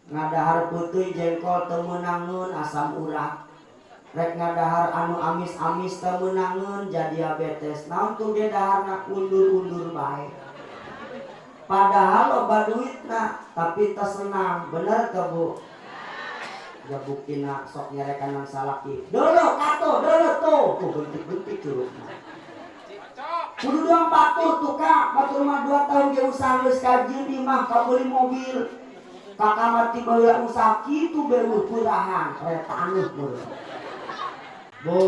Ngadahar putih jengkol teu meunangeun asam urat. Rek ngadahar anu amis-amis teu meunangeun jadi diabetes. Naon tuh ge daharna undur-undur bae. Padahal loba duitna tapi teu senang, bener teu Bu? Ya buktina sok nyerekan nang salaki. Dulu kato, dulu tuh, tuh bentik-bentik curugna. Kudu doang batur tuh kak, batur mah 2 tahun ge usaha geus kajieun imah kabeli mobil. Kakak mati baheula usaha kitu beuh purahan, rek taneuh meureun. Bu,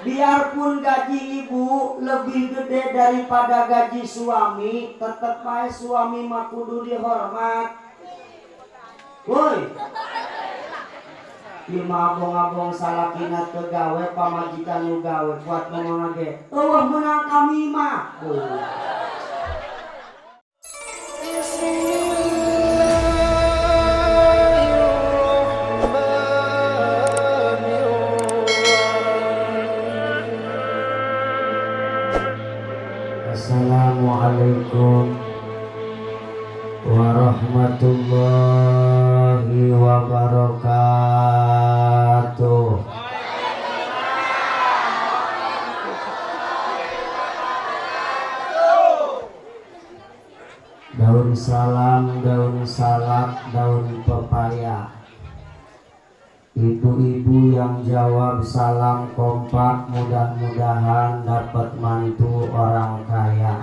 biarpun gaji ibu lebih gede daripada gaji suami, tetep bae suami mah kudu dihormat. Woi, lima abong-abong salakina teu gawe pamajikan nu gawe buat ngomong ge. Eueuh meunang kami mah. Assalamualaikum warahmatullahi wabarakatuh. Daun salam, daun salak, daun pepaya. Ibu-ibu yang jawab salam kompak, mudah-mudahan dapat mantu orang kaya.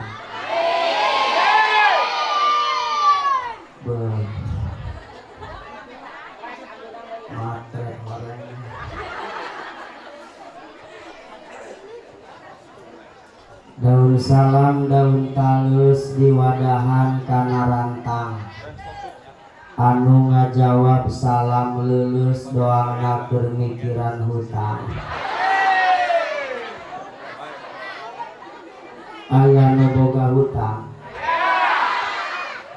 Matre orang. Daun salam, daun talus diwadahan kana rantang. Anu ngajawab salam lulus doangna keur mikiran hutang. Aya nu boga hutang,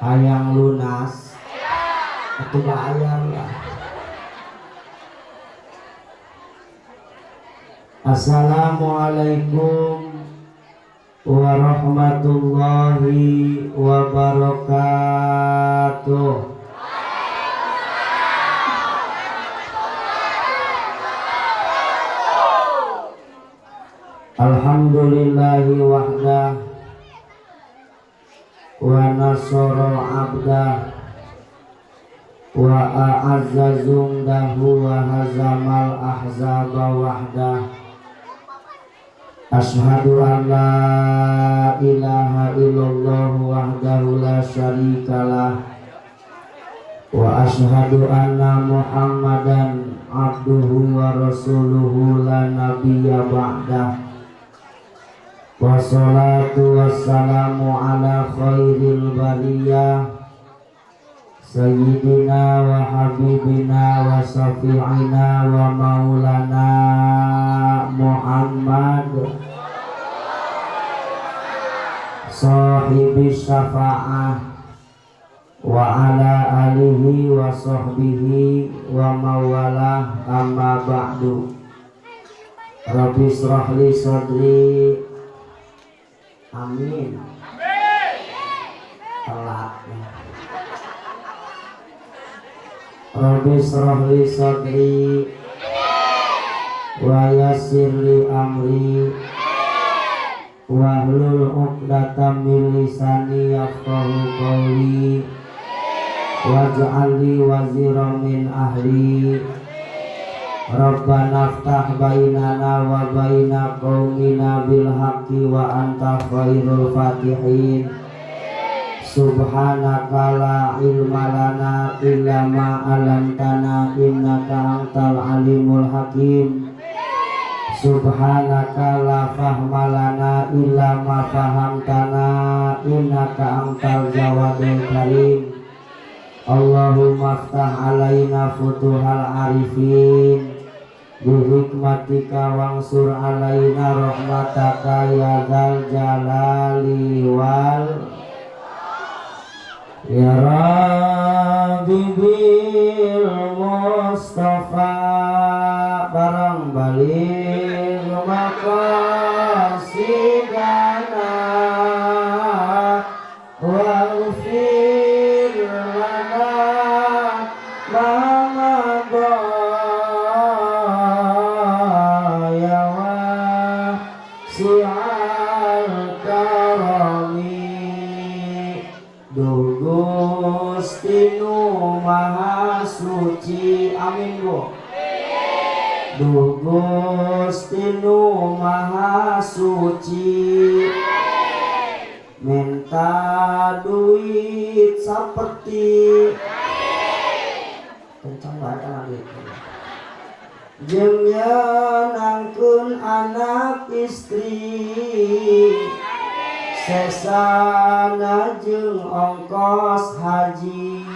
hayang lunas, atuh bayar lah. Assalamualaikum warahmatullahi wabarakatuh. Alhamdulillahi wahdah wa nasara abdah wa a'azza zundahu wa hazamal ahzaba wahdah. Asyhadu an la ilaha illallah wahdahu la syarikalah wa asyhadu anna Muhammadan abduhu wa rasuluhu la nabiyya ba'dah. Wassalatu wassalamu ala khairil bariyah sayyidina wa habibina wa syafi'ina wa maulana Muhammad sahibi syafa'ah wa ala alihi wa sahbihi wa mawalah, amma ba'du. Rabbi shrah li sadri. Amin. Telat. Rabbi shrah li sadri wa yassir li amri wahlul 'uqdatam min lisani yafqahu qawli waj'al li waziran min ahli. Rabbana aftah bainana wa baina qaumina bil haqqi wa anta khairul fatihin. Subhanaka la ilma lana illa ma 'allamtana innaka antal alimul hakim. Subhanaka la fahma lana illa ma fahamtana innaka antal jawadul karim. Allahumma aftah alaina futuhal arifin bihikmatika wangsur alaina rahmataka ya dzal jalali wal ya rabbi bil mustafa. Barang balik maqasidana waghfir lana Gusti nu Maha Suci. Amin Bu. Duh Gusti nu Maha Suci, minta duit seperti kencang banget kan duit, jeung nyenangkeun anak istri, sesana jeung ongkos haji.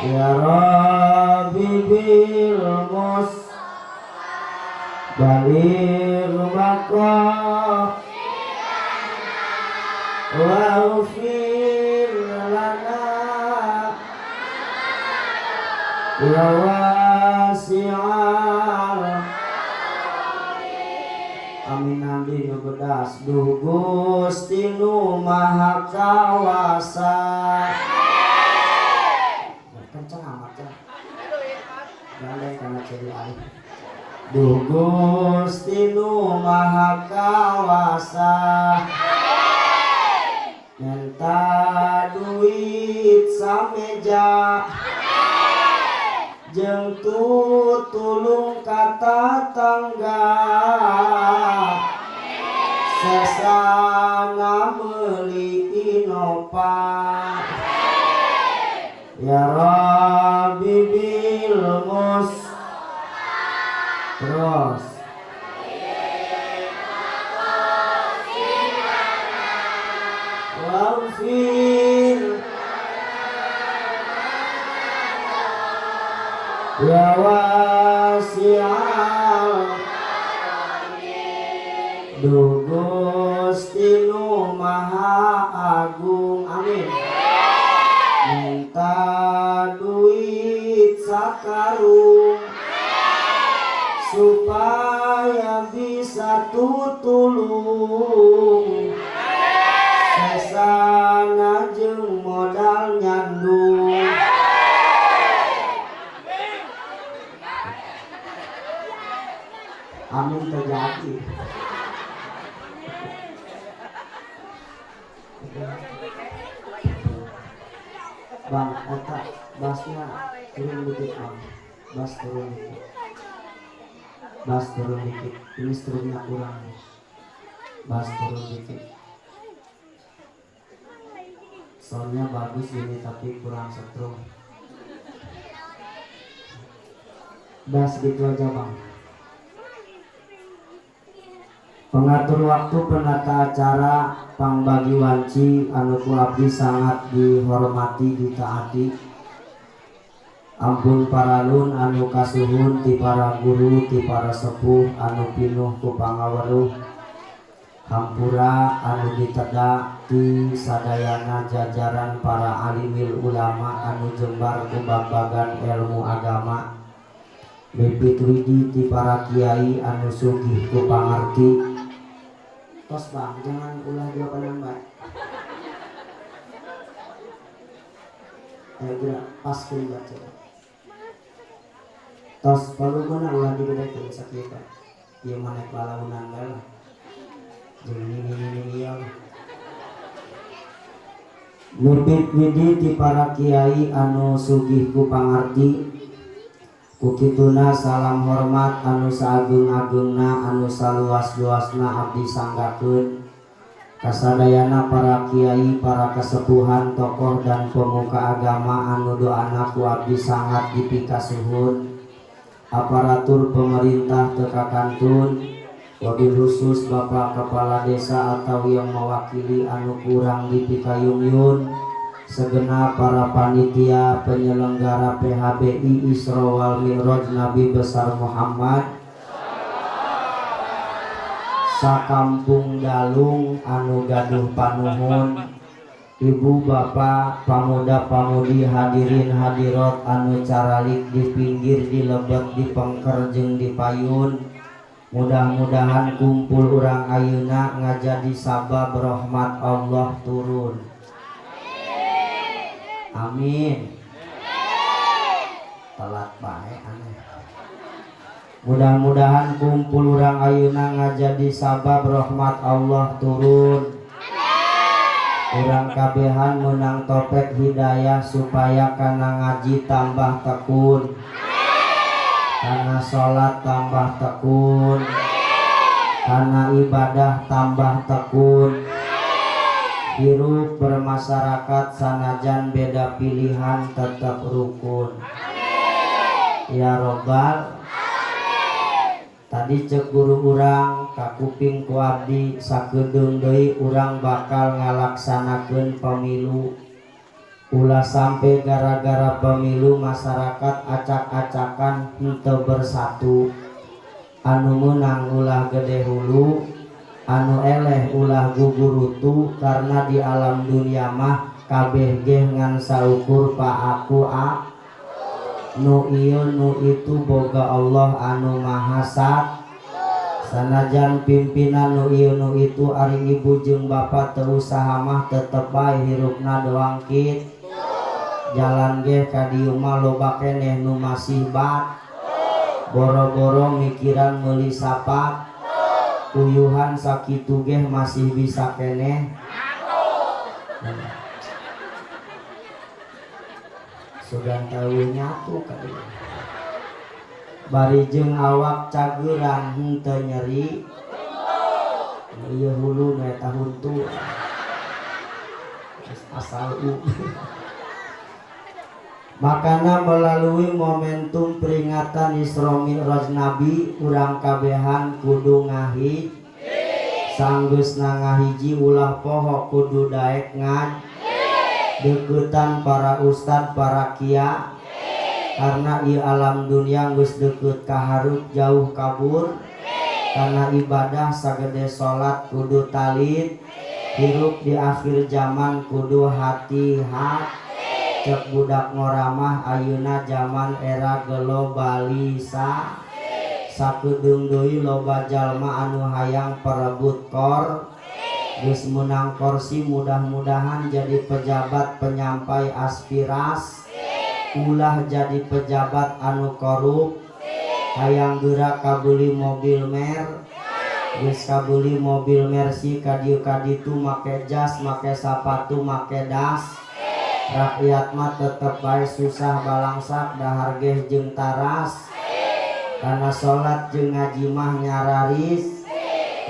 Ya Rabbi bil mus baligh maqam waghfir lana ya wasi'al. Amin. Andi nu bedas. Duh Gusti nu Maha Kawasa. Kenceng amat ya, gandeng karena jadi alih. Duh Gusti nu Maha Kawasa, minta duit sameja jeung tutulung ka tatangga, sesana meuli Innova. Ya Rabbi bil mus terus waghfir ya wasi'al. Duh Gusti nu Maha Agung. Amin. Minta duit sakarung supaya bisa tutulung, sesana jeung modal nyandung. Amin terjadi. Bang, otak basnya turun dikit bang, bas turun dikit, bas turun dikit, ini strumnya kurang, bas turun dikit. Soundnya bagus ini tapi kurang setrum. Bas gitu aja bang. Pengatur waktu, penata acara, pangbagi wanci anu ku abdi sangat dihormati ditaati. Ampun paralun anu kasuhun ti para guru ti para sepuh anu pinuh ku pangaweruh. Hampura anu diteda ti sadayana jajaran para alimil ulama anu jembar ku bagbagan ilmu agama. Mipit widi ti para kiai anu sugih ku pangarti. Tos bang, jangan ulah dua penambah. Ayo gerak, pas baca. Tos perlu guna ulah digedekeun sakieu teh. Ieu mah nek lalaunan bae lah. Jeung ini ieu. Mipit widi ti para kiai anu sugih ku pangarti. Ku kituna salam hormat anu saageng-agengna anu saluas-luasna abdi sanggakeun kasadayana para kiai, para kesepuhan, tokoh dan pemuka agama anu doana ku abdi sangat dipikasuhun. Aparatur pemerintah teu kakantun, wabil khusus Bapak Kepala Desa atau yang mewakili anu kurang dipikayungyun, segenap para panitia penyelenggara PHBI Isra wal Mi'raj Nabi Besar Muhammad sakampung Dalung anu gaduh panuhun, ibu bapak pamuda pamudi hadirin hadirat anu caralik di pinggir di lebet di pengker jeung di payun, mudah-mudahan kumpul urang ayeuna ngajadi sabab rahmat Allah turun. Amin. Telat bae aneh. Mudah-mudahan kumpul urang ayeuna ngajadi sabab rahmat Allah turun. Urang kabehan menang topek hidayah supaya kana ngaji tambah tekun, kana salat tambah tekun, kana ibadah tambah tekun, hirup bermasyarakat sanajan beda pilihan tetap rukun ya robbal. Tadi cek guru urang kakuping ku abdi, sakedeung deui urang bakal ngalaksanakeun pemilu. Ulah sampai gara-gara pemilu masyarakat acak-acakan, henteu bersatu. Anu menang ulah gede hulu, anu eleh ulah gugurutu, karena di alam dunia mah kabeh ge ngan saukur pa aku a nu ieu nu itu boga Allah anu maha sat. Sanajan pimpinan nu ieu nu itu, ari ibu jeung bapak teu usaha mah tetep bae hirupna doang kit. Jalan ge ka dieu mah loba keneh nu masih bat, boro-boro mikiran meuli sapat, uyuhan sakitu ge masih bisa keneh. Sugan tahu nyatu kali bari jeung awak cageran henteu nyeri. Ieu hulu nu eta huntu asal u. Makana melalui momentum peringatan Isra Mi'raj Nabi, urang kabehan kudu ngahiji. Sanggeusna ngahiji, ulah poho kudu daek ngaj deketan para ustad, para kia, karena ieu alam dunia geus deket ka hareup, jauh kabur. Karena ibadah sagede salat kudu talit, hirup di akhir zaman kudu hati-hati. Cek budak ngoramah, ayeuna zaman era globalisa, sakedeung deui loba jalma anu hayang perebut kor. Geus menang kursi, mudah-mudahan jadi pejabat penyampai aspiras, ulah jadi pejabat anu korup. Hayang geura kabeli mobil mer, geus kabeli mobil Mercy, ka dieu ka ditu make jas, make sapatu, make das. Rakyat mah tetep bae susah balangsak, dahar geh jeung taras. Karena salat jeung ngaji mah nyararis,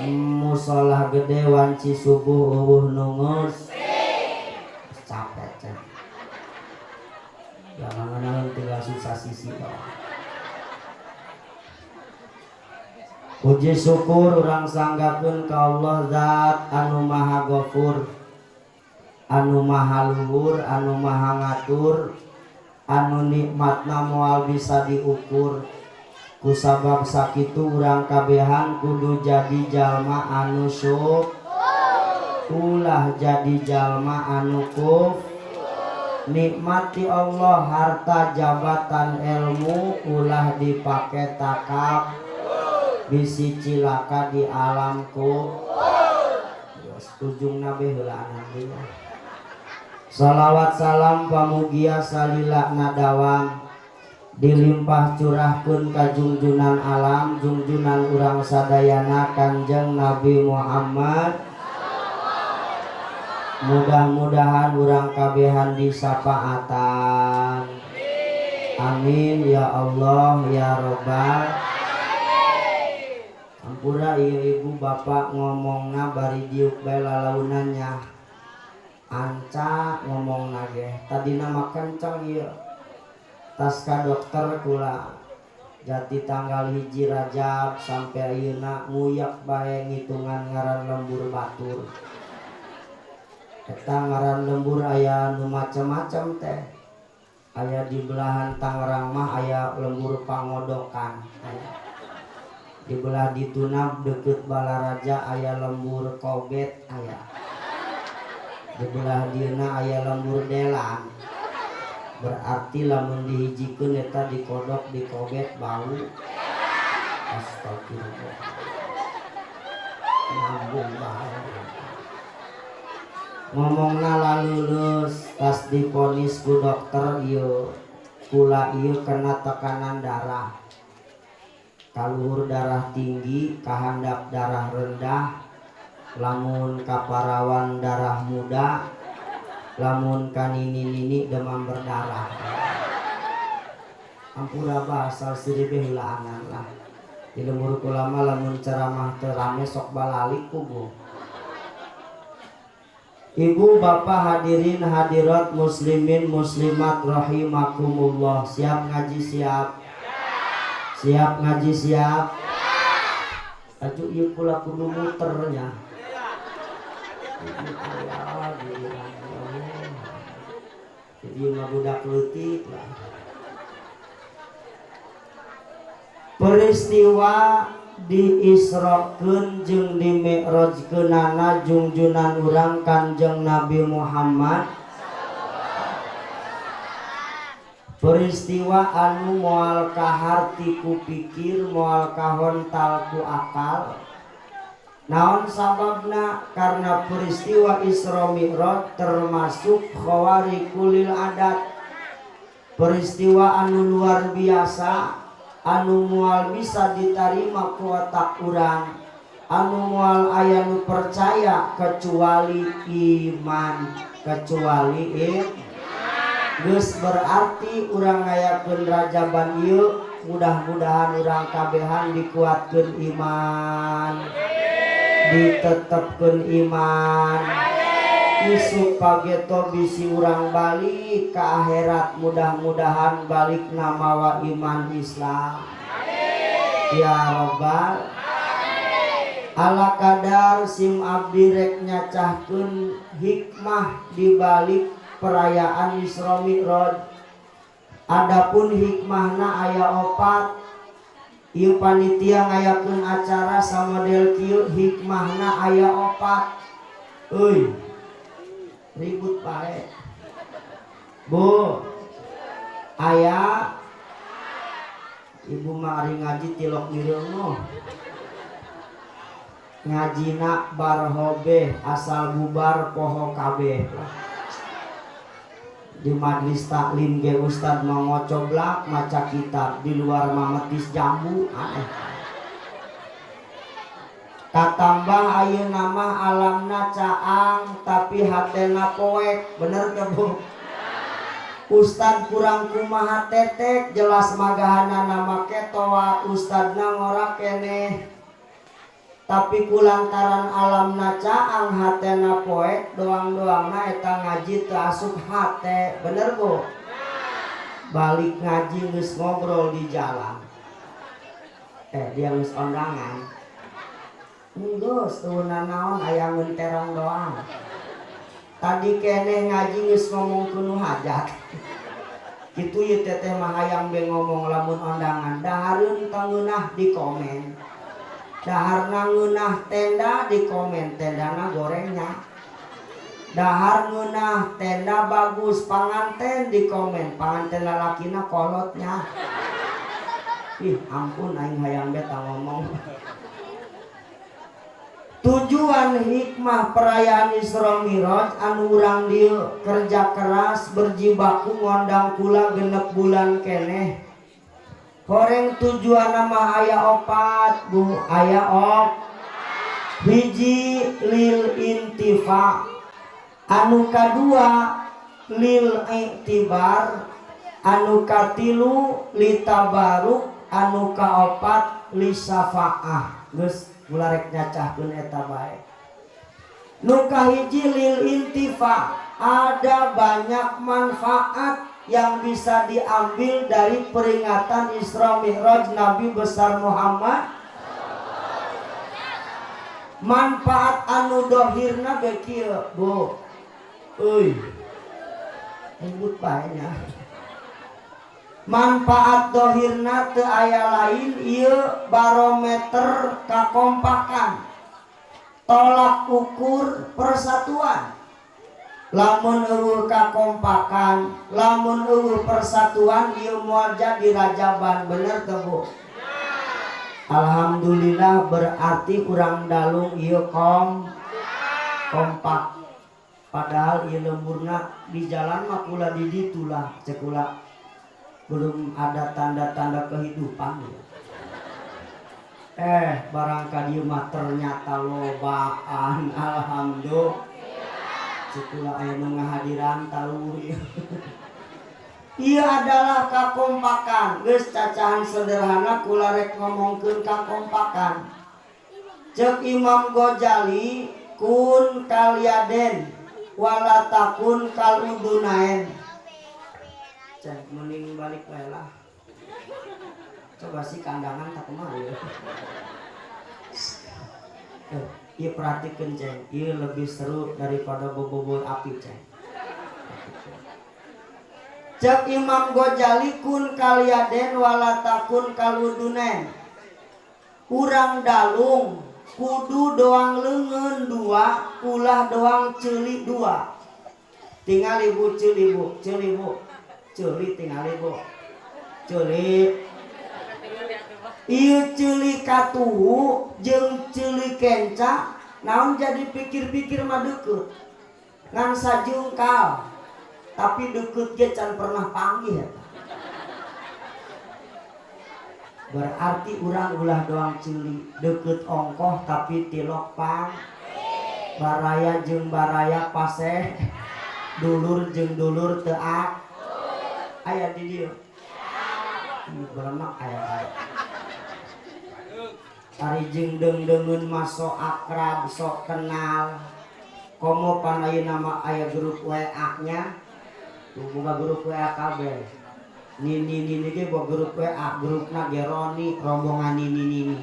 musolah gede wanci subuh euweuh nungus. Capek cek jangan ngeunaheun, tinggal susah sisi doang. Puji syukur urang sanggakeun ka Allah zat anu maha gafur, anu maha luhur, anu maha ngatur, anu nikmatna moal bisa diukur. Kusabab sakitu urang kabehan kudu jadi jalma anu syukur, ulah jadi jalma anu kuf. Nikmati Allah harta, jabatan, ilmu, ulah dipake takab, bisi cilaka di alam kubur. Ujungna be heulaan deui. Salawat salam pamugia salila nadawam dilimpah curahkeun ka jungjunan alam, jungjunan urang sadayana, Kanjeng Nabi Muhammad. Mudah-mudahan urang kabehan disapaatan. Amin ya Allah ya robbal. Ampura ieu ibu bapak ngomongna bari diuk bae lalaunannya. Anca ngomongna ge tadina mah kenceng ieu. Tas ka dokter kula jati tanggal 1 Rajab sampai ayeuna nguyak bae ngitungan ngaran lembur batur. Eta ngaran lembur aya nu macem-macem teh. Aya di belahan Tangerang mah aya lembur pangodokan, aya. Di belah dituna deket Balaraja aya lembur koget, aya. Di belah dieuna aya lembur delan. Berarti lamun dihijikeun eta dikodok dikoget bau. Astagfirullah. Nyambung bae. Ngomongna lalulus tas diponis ku dokter ieu kula ieu kena tekanan darah, kaluhur darah tinggi, kahandap darah rendah. Lamun kaparawan darah muda, lamun kanini-nini demam berdarah. Ampura bahasa siri heulaanan lah. Di lembur kula mah lamun ceramah teu rame sok balalik kubu. Ibu bapak, hadirin hadirat, muslimin muslimat rahimakumullah. Siap ngaji? Siap? Siap ngaji? Siap? Aju ieu kula kudu muternya. Allah, jadi mah budak leutik lah. Peristiwa diisrokeun jeung dimi'rajkeunana jungjunan urang Kanjeng Nabi Muhammad, peristiwa anu moal kaharti ku pikir, moal kahontal ku akal. Naon sababna? Karena peristiwa Isra Mi'raj termasuk khawariqul adat, peristiwa anu luar biasa, anu moal bisa diterima ku otak urang, anu moal aya nu percaya kecuali iman, kecuali iman. Geus berarti urang ngayakeun rajaban ieu, mudah-mudahan urang kabehan dikuatkeun iman, ditetepkeun iman. Isuk pageto bisi urang balik ke akhirat, mudah-mudahan balik namawa iman Islam ya robbal. Ala kadar sim abdi rek nyacahkeun hikmah di balik perayaan Isra Mi'raj. Adapun hikmahna aya opat. Ieu panitia ngayakeun acara samodel kieu, hikmahna aya opat. Euy, ribut bae, Bu. Aya ibu mah ari ngaji tilok mireunguh, ngajina barhobe, asal bubar poho kabeh. Di majlis taklim ge ustad mau ngocoblak maca kitab, di luar mah metis jambu. Aneh. Katambah ayeuna mah alamna caang tapi hatena poek. Bener teu, Bu? Ustad kurang kumaha tetek jelas magahanana make toa, ustadna ngora keneh, tapi kulantaran alamna caang hatena poek, doang-doangna eta ngaji teu asup hate. Bener, Bu? Balik ngaji geus ngobrol di jalan, dia geus ondangan. Geus teu naon, aya terong doang. Tadi keneh ngaji geus ngomong nu hajat. Kitu ieu teteh mah hayang be ngomong lamun ondangan. Dahareun teu ngeunah di komen. Daharna ngeunah tenda di komen, tendana gorengnya. Dahar ngeunah tenda bagus, panganten di komen, panganten lalakina kolotnya. Ih, ampun, aing hayang be ngomong. Tujuan hikmah perayaan Isra Mi'raj anu urang dieu kerja keras berjibaku ngondang kula 6 bulan keneh horeng, tujuan nama aya opat, Bu. Aya op hiji, lil intifa. Anu kadua, lil iktibar. Anu katilu, litabaruk. Anu kaopat, lisafaah. Geus, kula rek nyacahkeun eta bae. Nu kahiji, lil intifa. Ada banyak manfaat yang bisa diambil dari peringatan Isra Mi'raj Nabi besar Muhammad. Manfaat anu dohirna bekieu, Bu. Euy, ribut bae nya. Manfaat dohirna teu aya lain, ieu barometer kakompakan, tolak ukur persatuan. Lamun euweuh kakompakan, lamun euweuh persatuan, ieu moal jadi rajaban. Bener teu, Bu? Alhamdulillah, berarti urang Dalung ieu kompak. Padahal ieu lemburna di jalan mah kula di ditu lah, cek kula belum ada tanda-tanda kehidupan ya. Barang ka dieu mah ternyata lobaan, alhamdulillah. Cekula aya nu ngahadiran tahu ieu. Ieu adalah kakompakan. Geus cacahan sederhana kula rek ngomongkeun kakompakan. Cek Imam Ghazali, kun kalyaden wala takun kal udunaen. Cek mending balik wae lah. Coba sih kandangan tak kumaha ya. Ieu perhatikan ceng, ieu lebih seru daripada bobobol api ceng. Cek Imam Ghazali, kun kalyaden wala takun kaludunen. Urang dalung kudu doang leungeun dua, ulah doang ceuli dua. Tingali bu, ceuli bu, ceuli bu, ceuli tingali bu, ceuli. Ieu ceuli katuhu jeung ceuli kenca, naon jadi pikir-pikir mah deukeut. Ngan sajungkal, tapi deukeut ge can pernah panggih eta. Berarti urang ulah doang ceuli, deukeut ongkoh tapi tilok pang. Baraya jeung baraya paseh, dulur jeung dulur teu ak. Aya di dieu. Berenak aya bae. Ari jeung deung-deungeun mah sok akrab, sok kenal. Komo pan ayeuna mah aya grup WA-nya. Boga grup WA kabeh. Nini nini ge boga grup WA, grupna ge Roni, rombongan nini nini.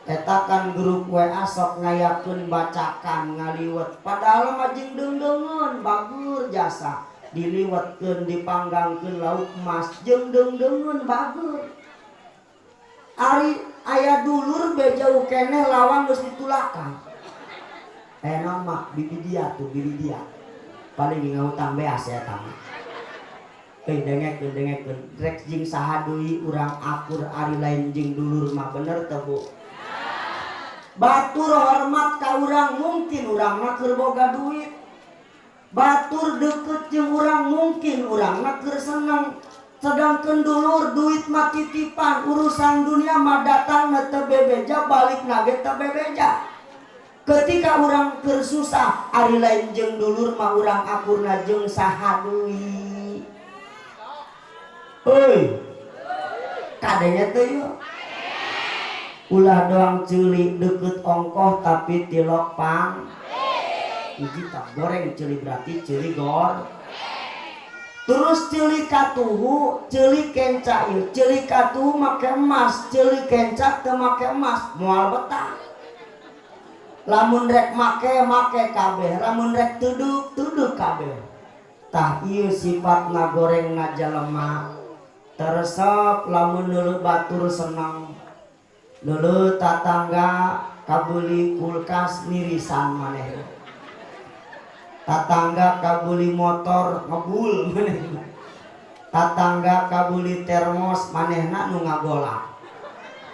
Eta kan grup WA sok ngayakeun bacakan ngaliwet. Padahal mah jeung deung-deungeun bagur jasa. Diliwetkeun dipanggangkeun lauk emas jeung deung-deungeun bagur. Ari aya dulur be jauh keneh lawang geus ditulakan. Naon mak bibi dia tuh bibi dia. Paling ngahutang beas ya eta mah. Dengekeun dengekeun rek jeung saha deui urang akur ari lain jeung dulur mah, bener teu bu? Batur hormat ka urang mungkin urang mah keur boga duit. Batur deket jeung urang mungkin urang mah keur seneng. Sedangkan dulur duit mah titipan, urusan dunia mah datang na teu bebeja, balik na ge teu bebeja. Ketika urang keur susah ari lain jeung dulur mah urang akurna jeung saha deui. Heuy. Kadenya teh yeuh. Ulah doang ceuli deukeut ongkoh tapi tilok pang. Hiji tak goreng ceuli berarti ceuli gor. Terus ceuli katuhu, ceuli kenca ieu, ceuli katuhu make emas, ceuli kenca teu make emas, moal betah. Lamun rek make make kabeh, lamun rek tuduk tuduk kabeh. Tah ieu sifatna gorengna jelema. Teresep lamun neuleuh batur seneng. Neuleuh tatangga kabeuli kulkas nirisan manehna. Tatangga kabeli motor ngebul manehna. Tatangga kabeli termos manehna nu ngagolak.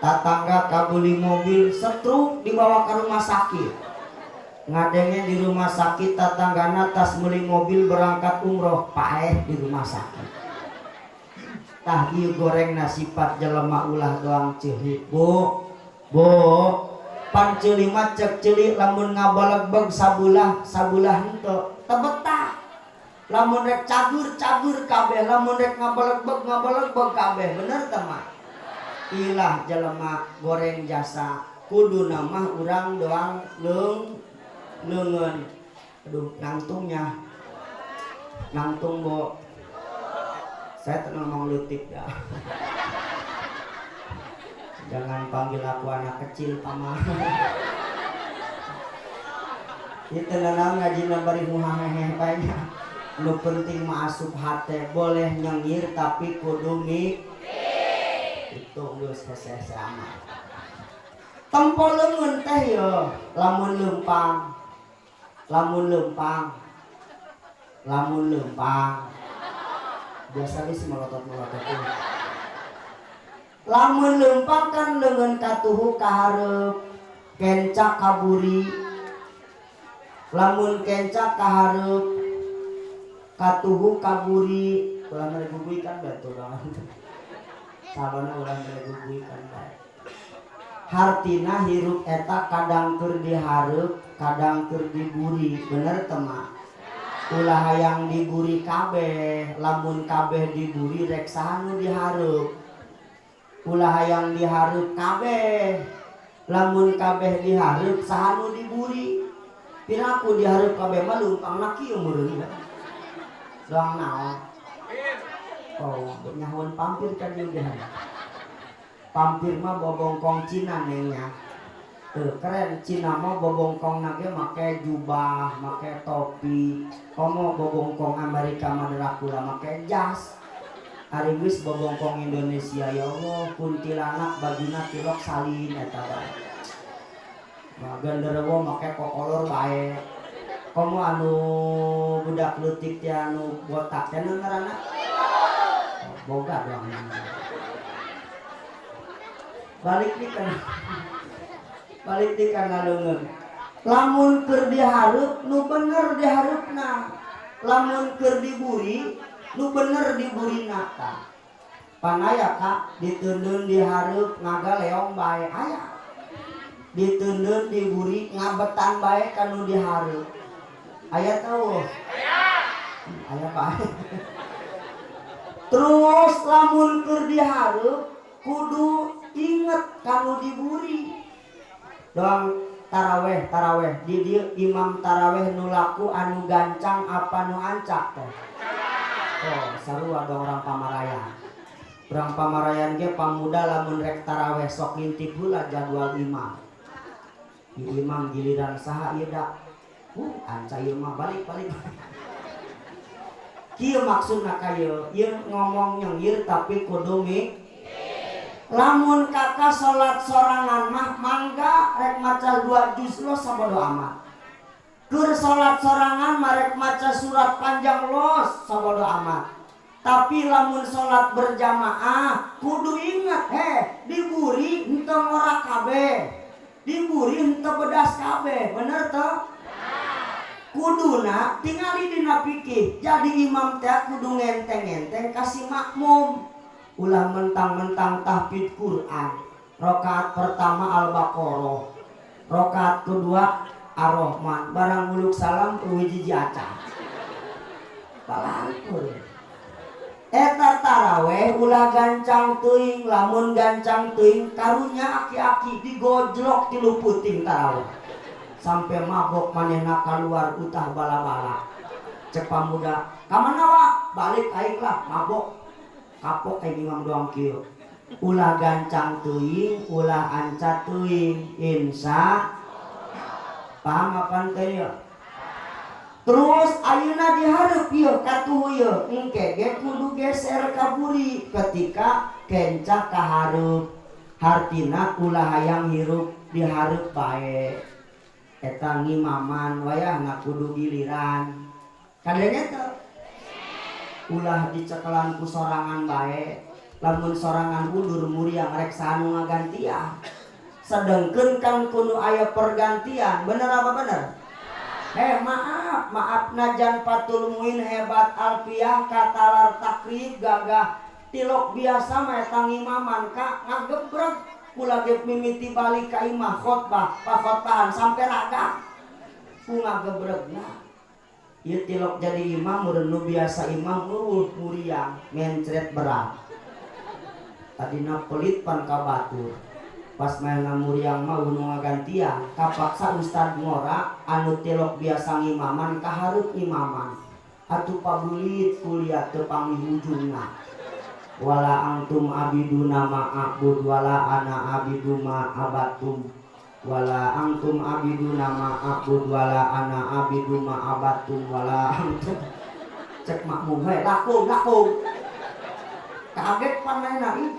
Tatangga kabeli mobil setruk dibawa ke rumah sakit. Ngadenge di rumah sakit tatanggana tas meuli mobil berangkat umroh paeh di rumah sakit. Tah ieu gorengna sifat jelema ulah doang ceuli. Bu, bu, pan ceuli mah cek ceuli lamun ngabalegbeg sabulah sabulah henteu teu betah. Lamun rek cagur cagur kabeh, lamun rek ngabalegbeg ngabalegbeg kabeh, bener teu mah? Ilah jelema goreng jasa kuduna mah urang doang leungeun. Aduh, nangtungnya. Nangtung, Bo. Saya tenang ngomong leutik dah. Jangan panggil aku anak kecil, paman. Itu nenang ngaji bari muhahehe banyak. Nu penting mah asup hate, boleh nyengir tapi kudu mi. Itu geus hese-hese amat. Tempo leungeun teh yo, lamun leumpang. Lamun leumpang. Lamun leumpang. Biasanya sih melotot-melotot ini. Lamun leumpang kan leungeun katuhu kahareup, kenca kaburi. Lamun kenca kahareup, katuhu kaburi. Ulah mere gugui kan betul banget. Salona ulah ngeleguguikan bae. Hartina hirup eta kadang keur dihareup, kadang keur diburi, bener teu mah? Ulah hayang diburi kabeh, lamun kabeh diburi rek saha nu dihareup? Ulah hayang dihareup kabeh, lamun kabeh dihareup saha nu diburi? Piraku dihareup kabeh mah leumpangna kieu meureun doang naon. Oh, nyahoan pampir kan juga. Pampir mah bobongkong Cina nengnya. Tuh, keren Cina mah bobongkong nage make jubah, make topi. Komo bobongkong Amerika mah Dracula make jas. Ari geus bobongkong Indonesia, ya Allah, kuntilanak bajuna tilok salin eta bae. Bah, genderuwo make kokolor bae. Komo anu budak leutik teh anu botak teh nu ngaranna? Oh, boga doang. Balik di kana leungeun. Lamun keur dihareup nu bener dihareupna, lamun keur diburi nu bener diburina. Tah, panaya kak diteundeun dihareup ngagaleong bae, aya diteundeun diburi ngabetan bae kanu dihareup, aya teu? Aya bae. Terus lamun keur dihareup kudu inget kanu diburi doang. Taraweh, taraweh di dieu imam taraweh nu laku anu gancang apa nu ancak teh? Oh, sarua dong orang Pamarayan. Urang Pamarayan ge pamuda lamun rek taraweh sok ngintip heula jadwal imam. Di imam giliran saha ieu dak? Anca ieu mah, balik balik. Kieu maksudna ka ieu, ieu ngomong nyengir tapi kudu mi. Lamun kakak salat sorangan mah mangga, rek maca dua juz los sabodo amat. Keur salat sorangan mah rek maca surat panjang los sabodo amat. Tapi lamun salat berjamaah kudu inget, heh, diburi henteu ngora kabeh. Diburi henteu bedas kabeh, bener teu? Kuduna tingali dina fikih, jadi imam teh kudu ngenteng-ngenteng kasih makmum. Ulah mentang-mentang tahfidz Quran. Rakaat pertama Al-Baqarah, rakaat kedua Ar-Rahman, barang uluk salam eueuh hiji acan. Palangkur. Eta taraweh ulah gancang teuing, lamun gancang teuing karunya aki-aki digojlok tilu puting taraweh. Sampai mabok manehna keluar utah bala-bala. Cek pamuda, "Ka mana wa?" "Balik aing lah, mabok." Kapok aing imam doang kieu. Ulah gancang teuing, ulah anca teuing, insya paham apa teh ya? Terus ayeuna dihareup ieu katuhu ieu, engke ge kudu geser ka buri ketika kenca ka hareup. Hartina ulah hayang hirup dihareup bae. Eta ngimaman wayahna kudu giliran. Kadenya teu ulah dicekelan ku sorangan bae. Lamun sorangan mundur muriang rek saha nu ngagantian? Sedengkeun kan kudu aya pergantian, bener apa bener? Eh, maaf, maaf, najan Fathul Muin hebat, Alfiah katalar Takrib gagah, tilok biasa mah eta ngimaman ka ngagebreg. Kula ge mimiti balik ka imah khotbah pakhotbahan sampai raga ku ngagebregna. Ieu tilok jadi imam meureun nu biasa imam eueuh muriang mencret berat. Tadina pelit pan ka batur, pas main muriang mah nu ngagantian kapaksa ustad ngora anu tilok biasa ngimaman kahareup imaman atuh pabulit kuliah teu panggih ujungna. Wala antum abiduna ma a'bud wala ana abidu ma abattum, wala antum abiduna ma a'bud wala ana abidu ma abattum, wala antum. Cek makmum, "Hei, lakum lakum." Kaget pan ih.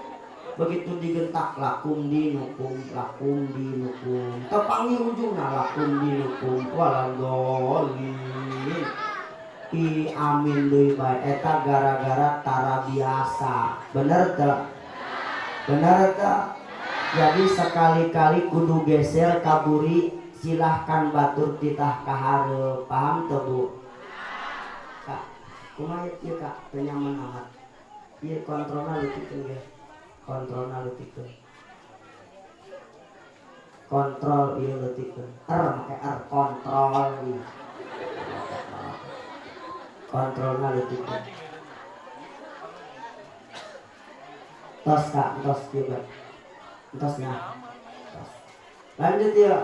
Begitu digentak lakum dinukum lakum dinukum, tepangi ujungna lakum dinukum waladolin. I amin deui bae. Eta gara-gara tara biasa, bener teu? Bener teu? Jadi sekali-kali kudu geser kaburi, silahkan batur titah kahareup, paham teu, Bu? Kak, kumaha ieu, Kak? Teu nyaman amat ieu, kontrolna leutik ge. Kontrolna leutikeun. Kontrol ieu leutikeun. R make R kontrol ieu. Kontrolna leutikeun. Tos kak, tos kieu bae. Tos nya. Tos. Lanjut ya.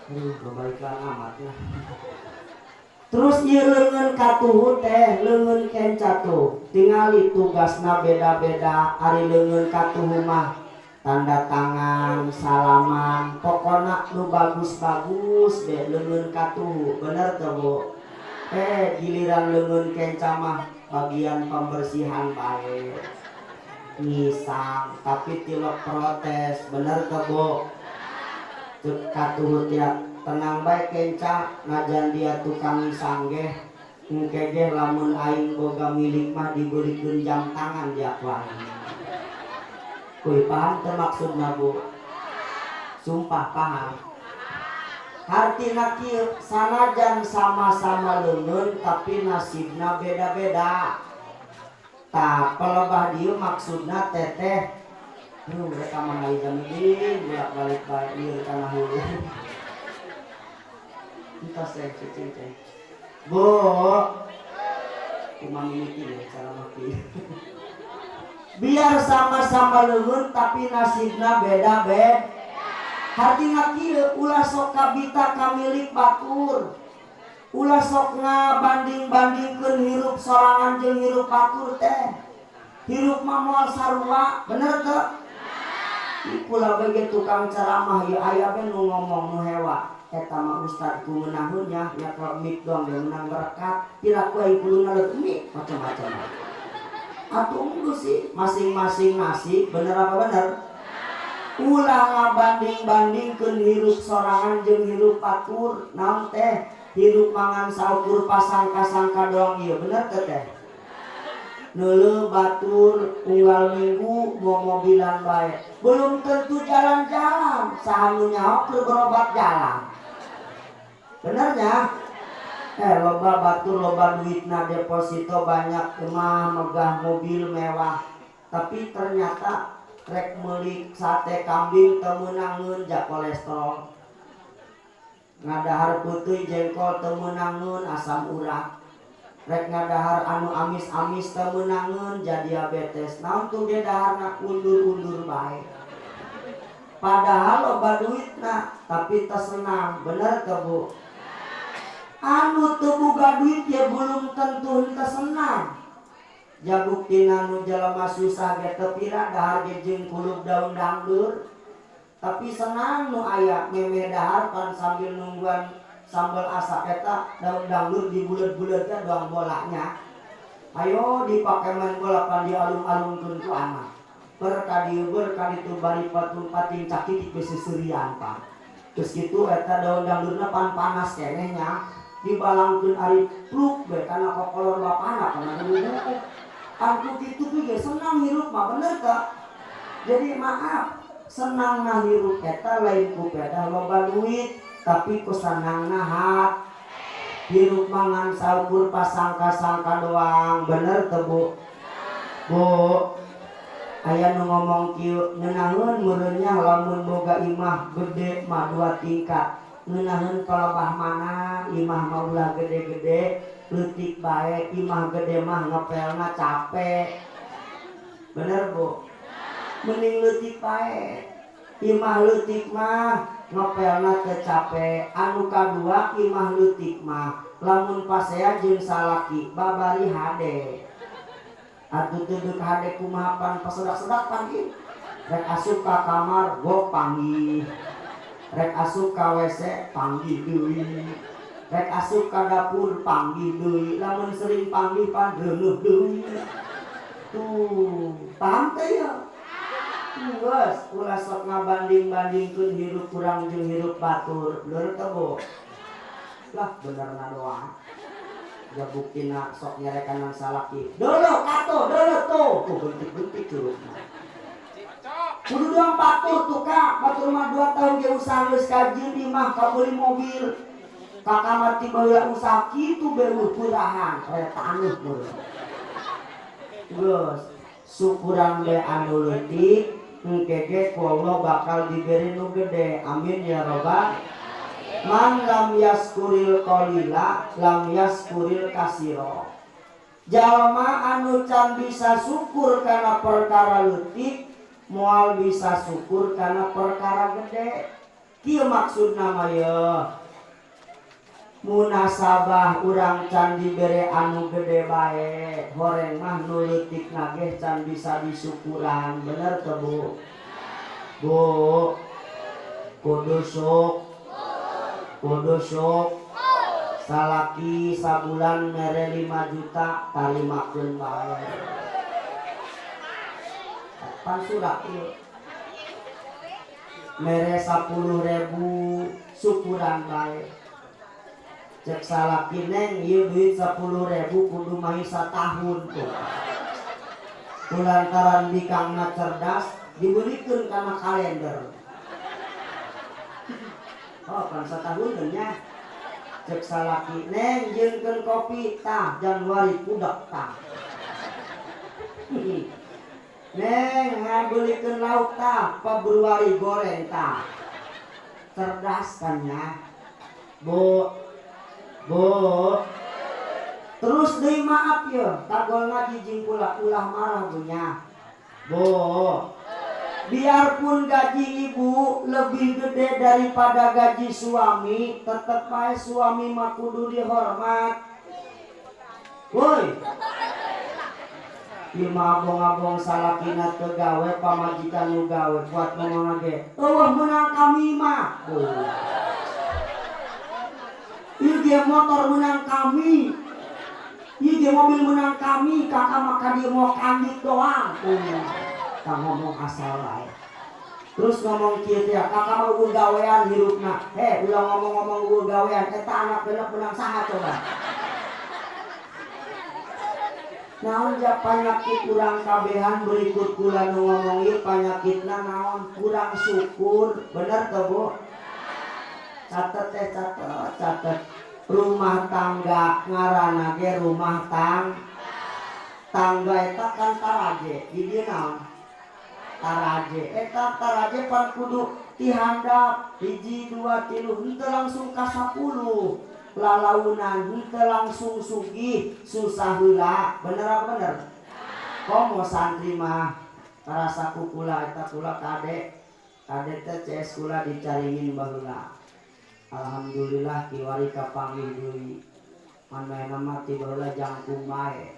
Aduh, loba iklan amat ya. Terus ieu leungeun katuhu teh, leungeun kenca tuh. Tingali tugasna beda-beda, ari leungeun katuhu mah tanda tangan, salaman, pokona nu bagus-bagus deh leungeun katuhu, bener teu Bu? Giliran leungeun kenca mah bagian pembersihan bae. Ngisang, tapi tilok protes, bener teu Bu? Cek katuhu tiap tenang bae kenca, najan dia tukang ngisang ge, engke ge lamun aing boga milik mah dibeulikeun jam tangan dia ku aing. Kuy paham teu maksudna Bu? Sumpah paham. Hartina kieu, sanajan sama-sama leungeun tapi nasibna beda-beda. Tah pelebah dieu maksudna teteh. Duh, mereka mah ai jamidin bolak-balik bae ieu kana hulu. Entos teh cicing teh. Bu, kumaha mimiti ya cara maki. Biar sama-sama leungeun tapi nasibna beda-beda. Hartina kieu, ulah sok kabita kamilik batur. Ulah sok ngabanding-bandingkeun hirup sorangan jeung hirup batur teh. Hirup mah moal sarua, bener teu? Kula bege tukang ceramah ieu aya be nu ngomong nu hewa. Eta mah ustad ku ngeunaheun nya, nyekel mic doang ge menang berkat. Piraku aing kuluna leut mic macam-macam. Atuh geus sih masing-masing nasib, bener apa bener? Ulah ngabanding-bandingkeun hirup sorangan jeung hirup batur. Naon teh? Hirup mangan saukur pasangka-sangka doang ieu, bener teu teh? Neuleuh batur unggal minggu mau mobilan bae. Belum tentu jalan-jalan, saha nu nyaho keur berobat jalan. Benernya? Loba batur loba duitna deposito banyak mah megah mobil mewah. Tapi ternyata rek meuli sate kambing teu meunangeun ja kolesterol. Ngadahar peuteui jengkol teu meunangeun asam urat. Rek ngadahar anu amis-amis teu meunangeun ja diabetes. Naon tuh ge daharna undur-undur bae. Padahal loba duitna tapi teu senang, bener teu Bu? Anu teu boga duit ya belum tentu teu senang. Ja buktina nu jelema susah ge teu pira dahar ge jeung kulub daun dangdeur. Tapi senang nu aya meme dahar pan sambil nungguan sambal asak eta daun dangdeur dibulet-bulet teh doang bolanya. Ayo dipake main bola pan dialung-alungkeun ku anak. Ber ka dieu ber ka ditu bari pating cakitik beuseuseurian pan. Geus kitu eta daun dangdeurna pan panas keneh nya. Dibalangkeun ari pluk we kana kokolor bapana kana buku. Anu kitu ge senang hirup mah bener teu? Jadi maaf, senangna hirup eta lain ku pedah loba duit, tapi ku senangna hat. Hirup mangan saukur pasangka-sangka doang, bener teu Bu? Bu, aya nu ngomong kieu ngeunaheun meureun nya lamun boga imah gede mah 2 tingkat. Ngeunaheun palebah mana imah mah ulah gede-gede, leutik bae, imah gede mah ngepelna capek. Bener Bu? Mending leutik bae. Imah leutik mah ngepelna teu capek. Anu kadua imah leutik mah lamun pasea jeung salaki babari hade. Atuh teu deuk hade kumaha pan pasedak-sedak pan ieu. Rek asup ka kamar gok panggih. Rek asup ka WC panggih deui. Rek asup ka dapur panggih deui. Lamun sering panggih pan reuneuh deui. Tuh, paham teh ya? Geus, ulah sok ngabanding-bandingkeun hirup kurang jeung hirup batur. Bener teu Bu? Lah bener na doang. Ya buktina sok nyarekan salaki. Dulu kato, dulu tuh. Tuh bentik-bentik curugna. Kudu doang batur tuh kak, batur mah 2 tahun ge usaha geus kajieun imah kabeli mobil. Kakak mah tiba heula usaha kitu beuh purahan, raya taneuh meureun. Geus. Syukuran we anu leutik, engke ge ku Allah bakal diberi nu gede. Amin ya robbal. Man lam yaskuril qalila lam yaskuril kasiro. Jalma anu can bisa syukur karena perkara leutik, moal bisa syukur karena perkara gede. Kieu maksudna mah ye, munasabah urang can dibere anu gede bae, horeng mah nu leutik nageh can bisa disyukuran. Bener teu, Bu? Bu, kudu syuk, kudu syuk. Salaki sabulan mere 5 juta, tarimakeun bae. Pan surat ieu. Mere 10.000, syukuran bae. Cek salaki, "Neng, ieu duit 10.000 kudu mahi satahun." Tuh, kulantaran bikangna cerdas, dibelikeun kana kalender. Oh, kan satahun nya. Cek salaki, "Neng, jieunkeun kopi." Tah, Januari kudak tah. "Neng, ngabelikeun lauk." Tah, Februari goreng tah. Cerdas kan ya, Bu? Bu, terus deui, maaf ya, kagol ngaji jeung kula, ulah marah Bu nya. Bu, biarpun gaji ibu lebih gede daripada gaji suami, tetep bae suami mah kudu dihormat. Woi, ieu mah abong-abong salakina teu gawe, pamajikan nu gawe, buat ngomong ge eueuh meunang kami mah. Oh. Ieu ge motor menang kami, ieu ge mobil menang kami, kakak mah ka dieu mau kanjut doang. Oh. Tak ngomong asal wae. Terus ngomong kieu teh, kakak mah eueuh gawean hirupna. Heh, ulah ngomong-ngomong eueuh gawean, eta anak genep menang saha coba? Naon ja panyakit urang kabehan, berikut kula nu ngomong ieu, panyakitna naon? Kurang syukur. Bener teu, Bu? Catet teh, catet, catet. Rumah tangga ngaranna ge rumah tangga, eta kan taraje. Di dieu naon? Taraje. Eta taraje pan kudu dihandap hiji, dua, tilu, henteu langsung ka 10. Lalaunan henteu langsung sugih, susah heula. Bener apa bener? Komo santri mah karasa ku kula eta. Kula kade kade teh CS kula dicaringin baheula. Alhamdulillah kiwari kapanggih deui. Manehna mah ti baheula jangkung bae.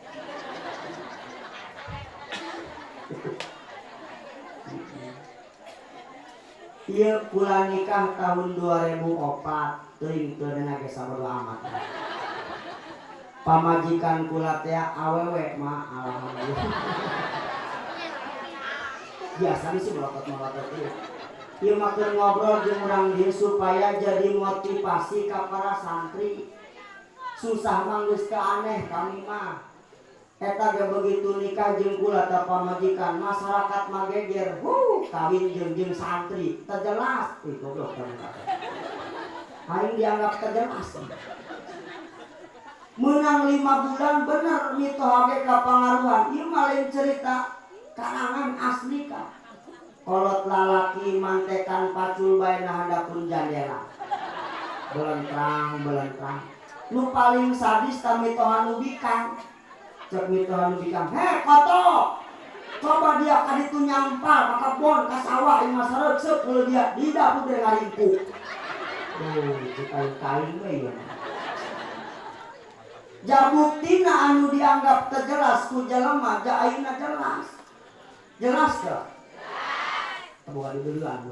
Ieu kula nikah tahun 2004, teuing teu ge sabodo amat. Pamajikan kula teh awewe mah, alhamdulillah. Biasa sih melotot-melotot ieu. Ieu mah keur ngobrol jeung urang dieu supaya jadi motivasi ka para santri. Susah mah geus teu aneh kami mah. Eta ge begitu nikah jeung kula teh pamajikan, masyarakat mah geger, huh, kawin jeung jeung santri, teu jelas. Ih, goblok teh. Aing dianggap teu jelas. Menang 5 bulan bener mitoha ge kapangaruhan. Ieu mah lain cerita karangan, asli ka. Kolot lalaki mantekan pacul bae na handapun jandela. Belentrang belentrang. Nu paling sadis ta mitoha nu bikang. Cek mitoha nu bikang, "He, koto. Coba dia ka ditu nyampal ka kebon, ka sawah, ieu mah sareuk kalau dia di dapur dia ngaringkuk." Tuh, cek aing kain we ieu. Ja buktina anu dianggap teu jelas ku jelema, ja ayeuna jelas. Jelas teu? Boga dibeulean.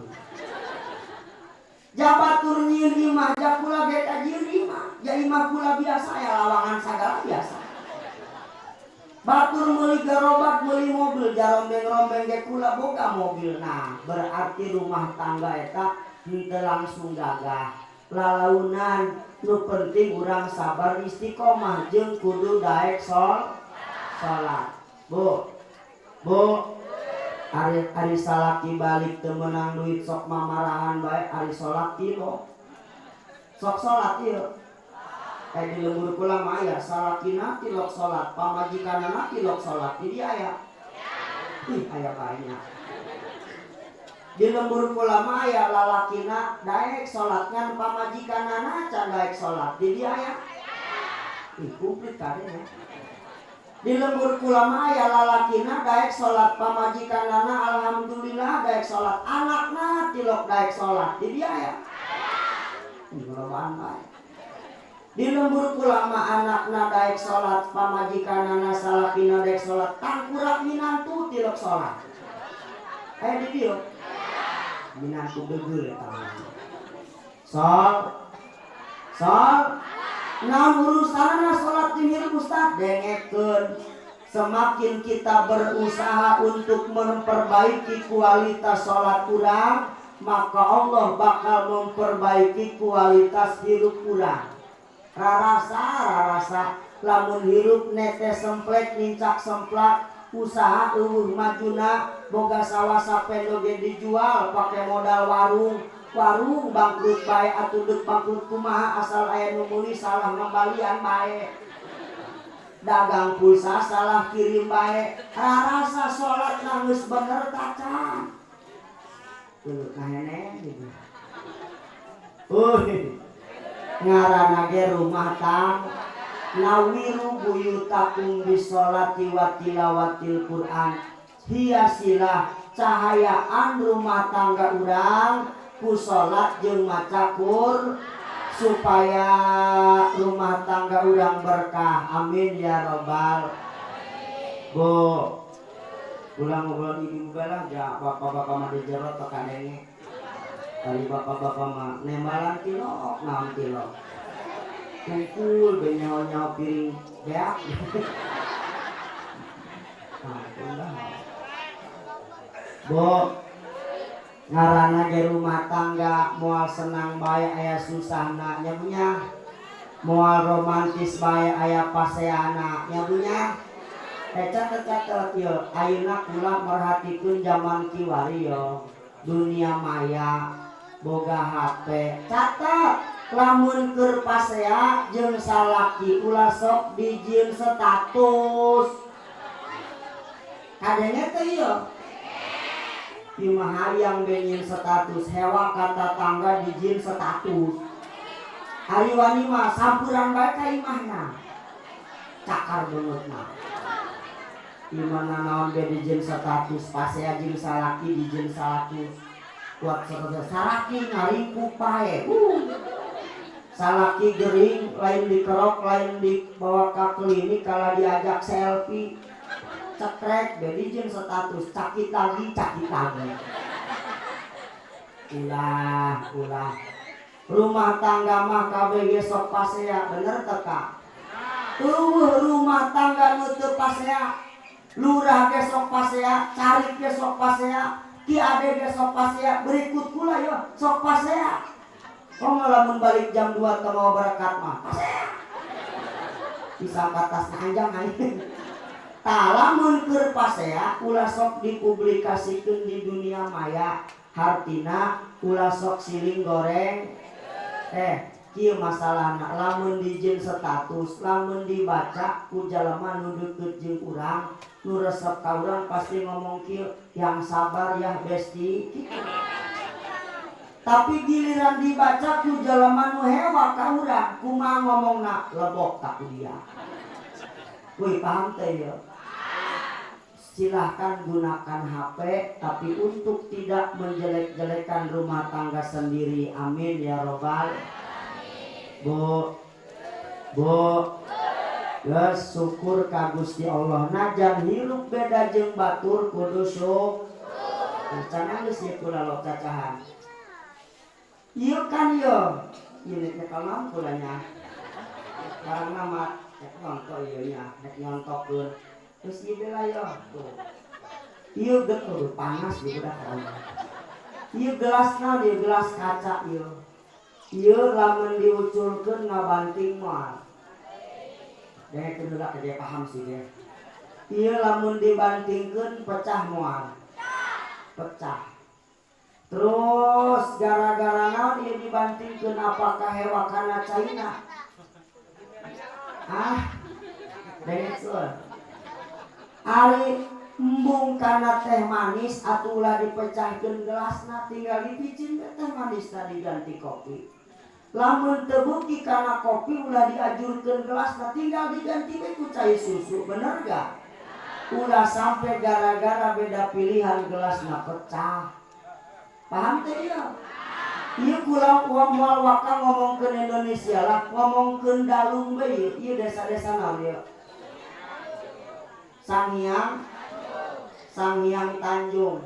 Ja batur nyieun imah, ja kula ge kajieun imah. Ja imah kula biasa ya, lawangan sagala biasa. Batur meuli gerobak, meuli mobil, ja rombeng-rombeng ge kula boga mobil. Nah, berarti rumah tangga eta henteu langsung gagah. Lalaunan, nu penting urang sabar, istiqomah jeung kudu daek salat. Bu. Bu, ari ari salaki balik teu meunang duit sok mamarahan bae, ari salat tilo. Sok salat ieu. Eh, di lembur kula mah aya salakina tilok salat, pamajikanna tilok salat. Di dieu aya. Ih, aya banyak. Di lembur kula mah aya lalakina daek salat, ngan pamajikanana can daek salat. Di dieu aya? Ih, komplit kadenya. Di lembur kula mah aya lalakina daek salat, pamajikanana alhamdulillah daek salat, anakna tilok daek salat. Di dieu aya? Ih, lobaan bae. Di lembur kula mah anakna daek salat, pamajikanana salakina daek salat, tangkurak minantu tilok salat. Aya di dieu? Minantu gegeul eta mah. Sol sol naon urusanana salat jeung hirup, Ustaz? Dengekeun, semakin kita berusaha untuk memperbaiki kualitas salat urang, maka Allah bakal memperbaiki kualitas hirup urang. Rarasa rarasa lamun hirup netes semplek nincak semplak, usaha euweuh majuna, boga sawah sapendo ge dijual pake modal warung, warung bangkrut bae. Atuh deuk bangkrut kumaha, asal aya nu meuli, salah ngembalian bae, dagang pulsa salah kirim bae. Rarasa salat geus bener tacan tuh kahene gitu. Uy, ngaranna ge rumah tangga. Nawiru buyutakum bisolati wa tilawatil Quran, hiasilah cahayaan rumah tangga urang ku salat jeung maca Qur supaya rumah tangga urang berkah. Amin ya robbal. Bu, ulah ngobrol ibu lah ja, bapak-bapak mah di jero teu kadenge. Kali bapak-bapak mah nembalan tilok, naon tilok. Kumpul be nyawa-nyawa piring beak. Ampun dah. Bu, ngaranna ge rumah tangga moal senang bae aya susahna nya punya, moal romantis bae aya paseana nya punya. Eh, catet catet yo, ayeuna kula merhatikeun zaman kiwari yo, dunia maya, boga HP. Catet, lamun keur pasea jeung salaki ulah sok dijieun status. Kadenge teh ieu? Imah hayang be status, hewa ka tatangga dijieun status. Ari wani mah sampuran bae ka imahna. Cakar beungeutna. Imah naon be dijieun status, pasea jeung salaki dijieun status. Kuat status, salaki ngaringkuk bae. Salaki gering lain dikerok, lain dibawa ke klinik, kalau diajak selfie cekrek be dijieun status, cakit lagi, cakit lagi. Ulah, ulah. Rumah tangga mah KBG sok pasea, bener teu ka? Euweuh rumah tangga nu teu pasea. Lurah ge sok pasea, carik ge sok pasea, ki ade ge sok pasea, berikut kula yo sok pasea. Oh, lamun balik jam 2 teu mau berkat mah pasea. Bisa tas anjang aing. Tah, lamun keur pasea ulah sok dipublikasikeun di dunia maya. Hartina ulah sok siling goreng. Eh, kieu masalahna, lamun dijieun status, lamun dibaca ku jalema nu deukeut jeung urang, nu resep ka urang, pasti ngomong kieu, "Yang sabar ya, besti." Kitu. Tapi giliran dibaca ku jalema nu hewa ka urang, kumaha ngomongna? "Lebok tak ku dia." Wih, paham teh ya? Silahkan gunakan HP, tapi untuk tidak menjelek-jelekan rumah tangga sendiri. Amin ya robbal. Bu, Bu, ya syukur ka Gusti Allah. Najan hirup beda jeung batur kudu syukur. Can geus ieu kula lok cacahan. Ieu kan yo, ieu nek nyekel naon kulanya. Barang nama nek nyontok ieu nya, nek nyontokeun. Terus ieu bela yo, tuh. Ieu geus panas di budak. Ieu gelasna di gelas kaca ieu. Ieu lamun diuculkeun ngabanting moal? Dengekeun heula ke dia paham sih dia. Ieu lamun dibantingkeun pecah moal? Pecah. Terus gara-gara naon ieu dibantingkeun, apakah hewa kana caina? Ah, dengekeun. Ari Embung kana teh manis atuh ulah dipecahkeun gelasna, tinggal dipicin teh manis tadi ganti kopi. Lamun teu beuki kana kopi ulah diajurkeun gelasna, tinggal diganti we ku cai susu, bener gak? Ulah sampai gara-gara beda pilihan gelasna pecah. Paham teh ieu? Ieu kula moal waka ngomongkeun Indonesia lah, ngomongkeun Dalung we ieu, ieu desa-desa naon ieu? Sanghyang Sanghyang Tanjung.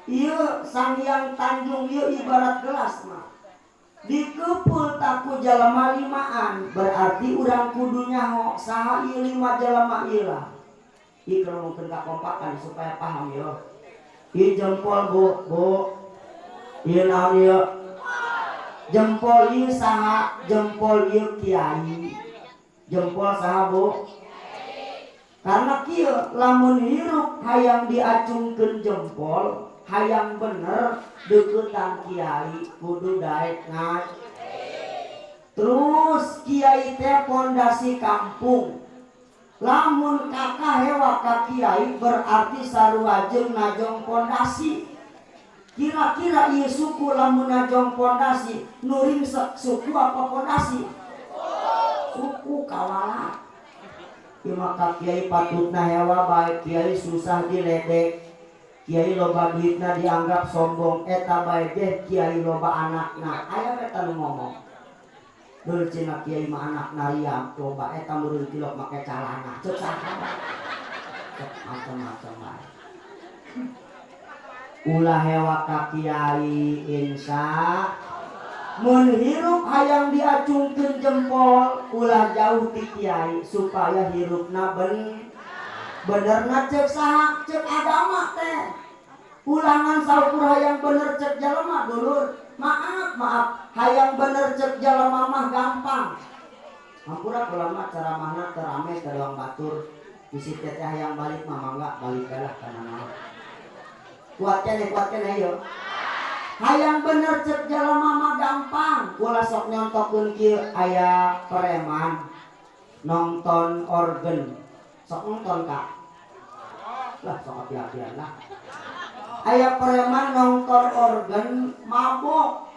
Ieu Sanghyang Tanjung ieu ibarat gelas mah. Dikeupul taku jalema limaan, berarti urang kudu nyaho saha ieu lima jalema ieu lah. Ieu ngomongkeun kakompakan supaya paham yo. Ieu jempol bu, bu. Ieu naon ieu? Jempol ieu saha? Jempol ieu kiai. Jempol saha bu? Karena kieu lamun hirup hayang diacungkeun jempol, hayang bener deukeutan kiai kudu daek ngaji. Terus kiai teh pondasi kampung. Lamun kakak hewa ka kiai berarti sarua jeung najong pondasi. Kira-kira ieu suku lamun najong pondasi nuring suku apa pondasi? Suku kawala. Ieu maka kiai patutna hewa bae, kiai susah diledek. Kiai loba duitna dianggap sombong, eta bae ge kiai loba anakna. Aya we nu ngomong. Deul cenah kiai mah anakna riam loba eta meureun tilok make calana. Ceuk saha? Macam-macam bae. Ulah hewa ka kiai insya mun hirup hayang diacungkeun jempol ulah jauh ti kiai supaya hirupna benerna ceuk saha? Ceuk agama teh. Ulangan saukur hayang bener ceuk jalema dulur. Maaf, maaf, hayang bener ceuk jalema mah gampang. Hampura kula mah ceramahna teu rame teu doang batur. Bisi teteh hayang balik mah mangga balik lah kana naon. Kuat keneh, kuat keneh ieu. Hayang bener ceuk jalema mah gampang. Kula sok nyontokeun kieu, aya preman nonton organ. Sok nonton kak? Lah sok api-apian lah. Aya preman nonton organ mabok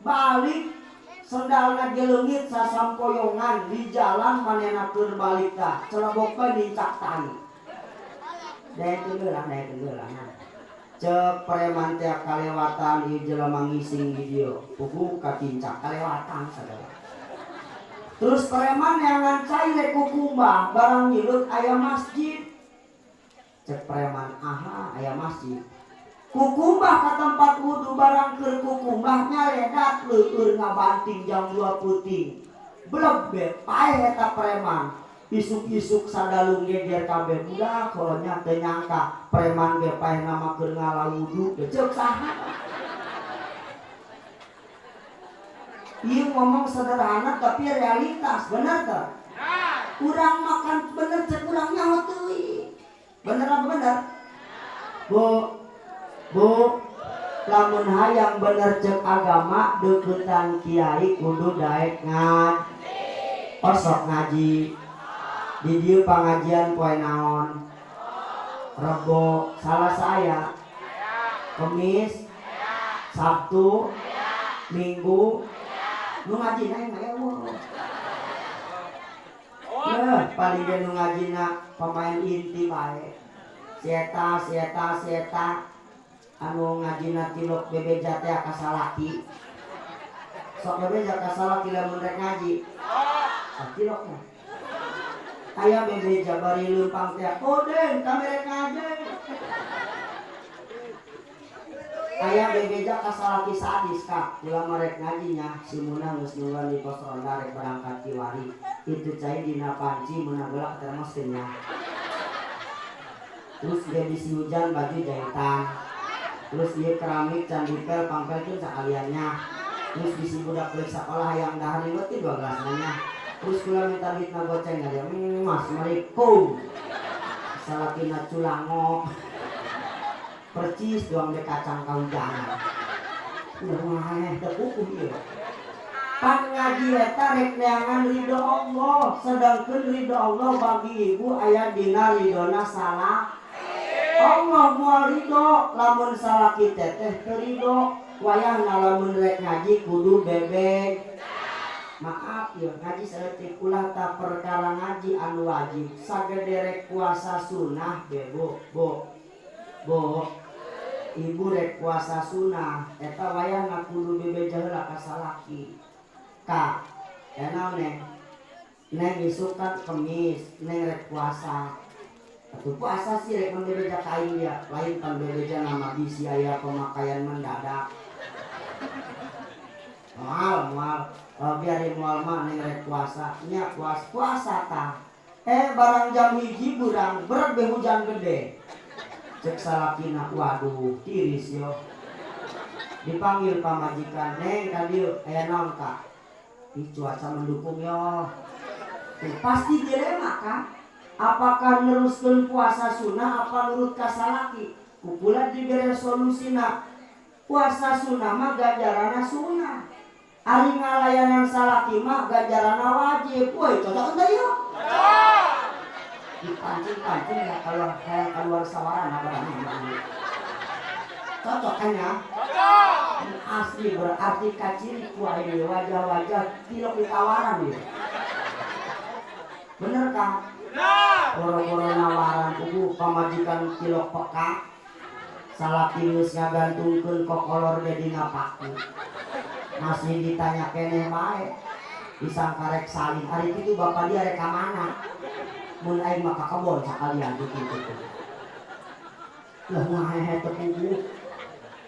balik sendalna geleungit sasampoyongan di jalan manehna keur balik tah celebok bae nincak tai. Daekeun heula, daekeun heula. Ceuk preman teh kalewatan ieu jelema ngising di dieu puguh kacincak kalewatan sagala. Terus preman neangan cai rek kukumbah barang nyileuk aya masjid. Cek preman aha aya masjid. Kukumbah ka tempat wudu barang keur kukumbah nyaledat leueur ngabanting jam 2 peuting. Bleb be paeh eta preman. Isuk-isuk sadalung geger kabeh budak kolonya teu nyangka preman ge paeh nama keur ngala wudu ceuk saha. Ieu ngomong sederhana tapi realitas, bener teu? Urang makan bener cek urang nyaho teuing. Bener apa bener? Bu, bu, lamun hayang bener cek agama deuketan kiai kudu daek ngaji. Osok ngaji. Di dieu pangajian poe naon? Rebo, Salasa aya, Kemis, Sabtu, Minggu. Nu ngaji na mah eueuh. Yeuh, paling ge nu ngajina pemain inti bae. Si eta, si eta, si eta anu ngajina tilok bebeja teh ka salaki. Sok bebeja ka salaki lamun rek ngaji. Ah tilokna. Aya bebeja bari leumpang teh, "Oden, kami rek ngaji." Aya bebeja ka salaki sadis kak, kula mah rek ngajinya, si Munah geus nungguan di pos ronda rek berangkat kiwari. Itu cai dina panci meunang geulak termoskeun nya. Terus dia bisi hujan baju jahitan. Terus ieu keramik can dipel pangpelkeun sakaliannya. Terus bisi budak leutik sakolah hayang dahar liwet dua gelas nya. Terus kula minta duit na goceng aja. Assalamualaikum. Salakina culango. Percis doang deh kacang kaujangan. Udah mah teu kukuh ieu. Pan ngaji eta rek neangan ridho Allah, sedangkeun ridho Allah bagi ibu aya dina ridona salah. Allah moal ridho lamun salaki teteh teu ridho. Wayahna lamun rek ngaji kudu bebek. Maaf ya, ngaji saeutik, ulah tak perkara ngaji anu wajib sagede rek puasa sunah bebo bo bo ibu rek puasa sunah eta wayahna kudu bebeja heula ka salaki. Ka enaon, neng? Neng, isuk kan Kemis, neng rek puasa. Atuh puasa sih rek bebeja ka aing dia lain pan bebeja nama bisi aya pemakaian mendadak. Moal, moal. Oh, biar moal mah neng rek puasa nya, puas puasa tah. Eh, barang jam 1 burang berat be hujan gede. Cek salakina, "Waduh, tiris yo." Dipanggil pamajikan, "Neng, ka dieu." "Aya naon, Kak?" "Ih, cuaca mendukung yo." Tuh, pasti dilema kan, apakah neruskeun puasa sunnah apa nurut ka salaki. Ku kula dibere solusina, puasa sunnah mah ganjaranna sunnah, ari ngalayanan salaki mah ganjaranna wajib. Woi, cocok ente yuk? Dipancing-pancing ya, kalau kayak keluar sawaran apa namanya. Cocok kan ya? Asli berarti kaciri ku ini wajah-wajah tilok ditawaran ya. Bener kan? Boro-boro nawaran kubu pamajikan tilok peka. Salaki geus ngagantungkeun kokolor ge dina paku. Masih ditanya keneh bae. Disangka rek salin. Ari kitu bapak dia rek ka mana? Mun aing mah ka kebon sakalian gitu gitu. Lah, ngahehe teu puguh.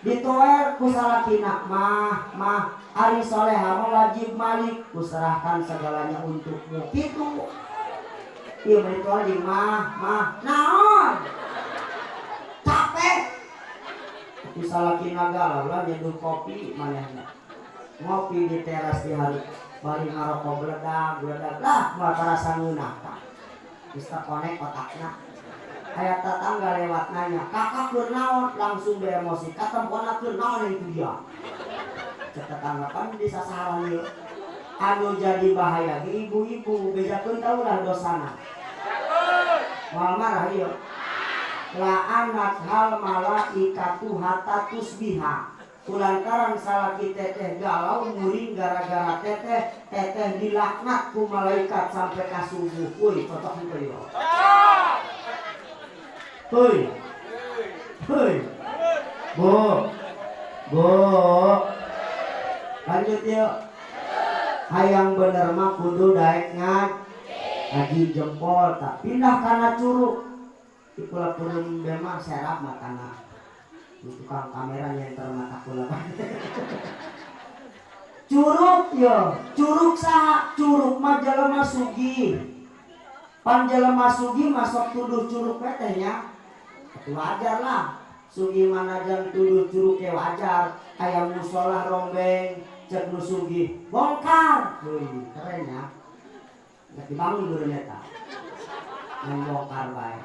Ditoer ku salakina, "Mah, mah, ari soleha mah wajib malik, kuserahkan segalanya untukmu." Kitu. Ieu mah ditoer di mah, mah, naon? Capek. Ku salakina galau lah, nyeduh kopi manehna. Ngopi di teras di hari bari ngarokok geledag geledag lah, moal karasa ngeunah tah. Geus konek otakna. Aya tetangga lewat nanya, "Kakak keur naon?" Langsung beremosi, "Katempona keur naon itu dia?" Cek tetangga, kan di sasaran ieu. Anu jadi bahaya di ibu-ibu, bejakeun tau lah dosana. Moal marah ieu. La'anat hal malaikatu hatta tusbiha. Kulantaran salaki teteh galau muring gara-gara teteh, teteh dilaknat ku malaikat sampai ka subuh. Woi, cocok henteu yo? Hoi. Hoi. Bu. Bu. Lanjut yuk. Hayang bener mah kudu daek ngaji, jempol tak pindah kana curug. Ikulah kudu bema serap matana. Tukang kamera nyenter mata kula. Curug yo, curug saha? Curug mah jelema sugih. Pan jelema sugih masuk tuduh curug teh nya. Wajar lah. Sugih manajan tuduh curug ke wajar. Aya musola rombeng, cek nu sugih, "Bongkar." Wih, keren ya. Nggak dibangun dulu eta. Main bongkar bae.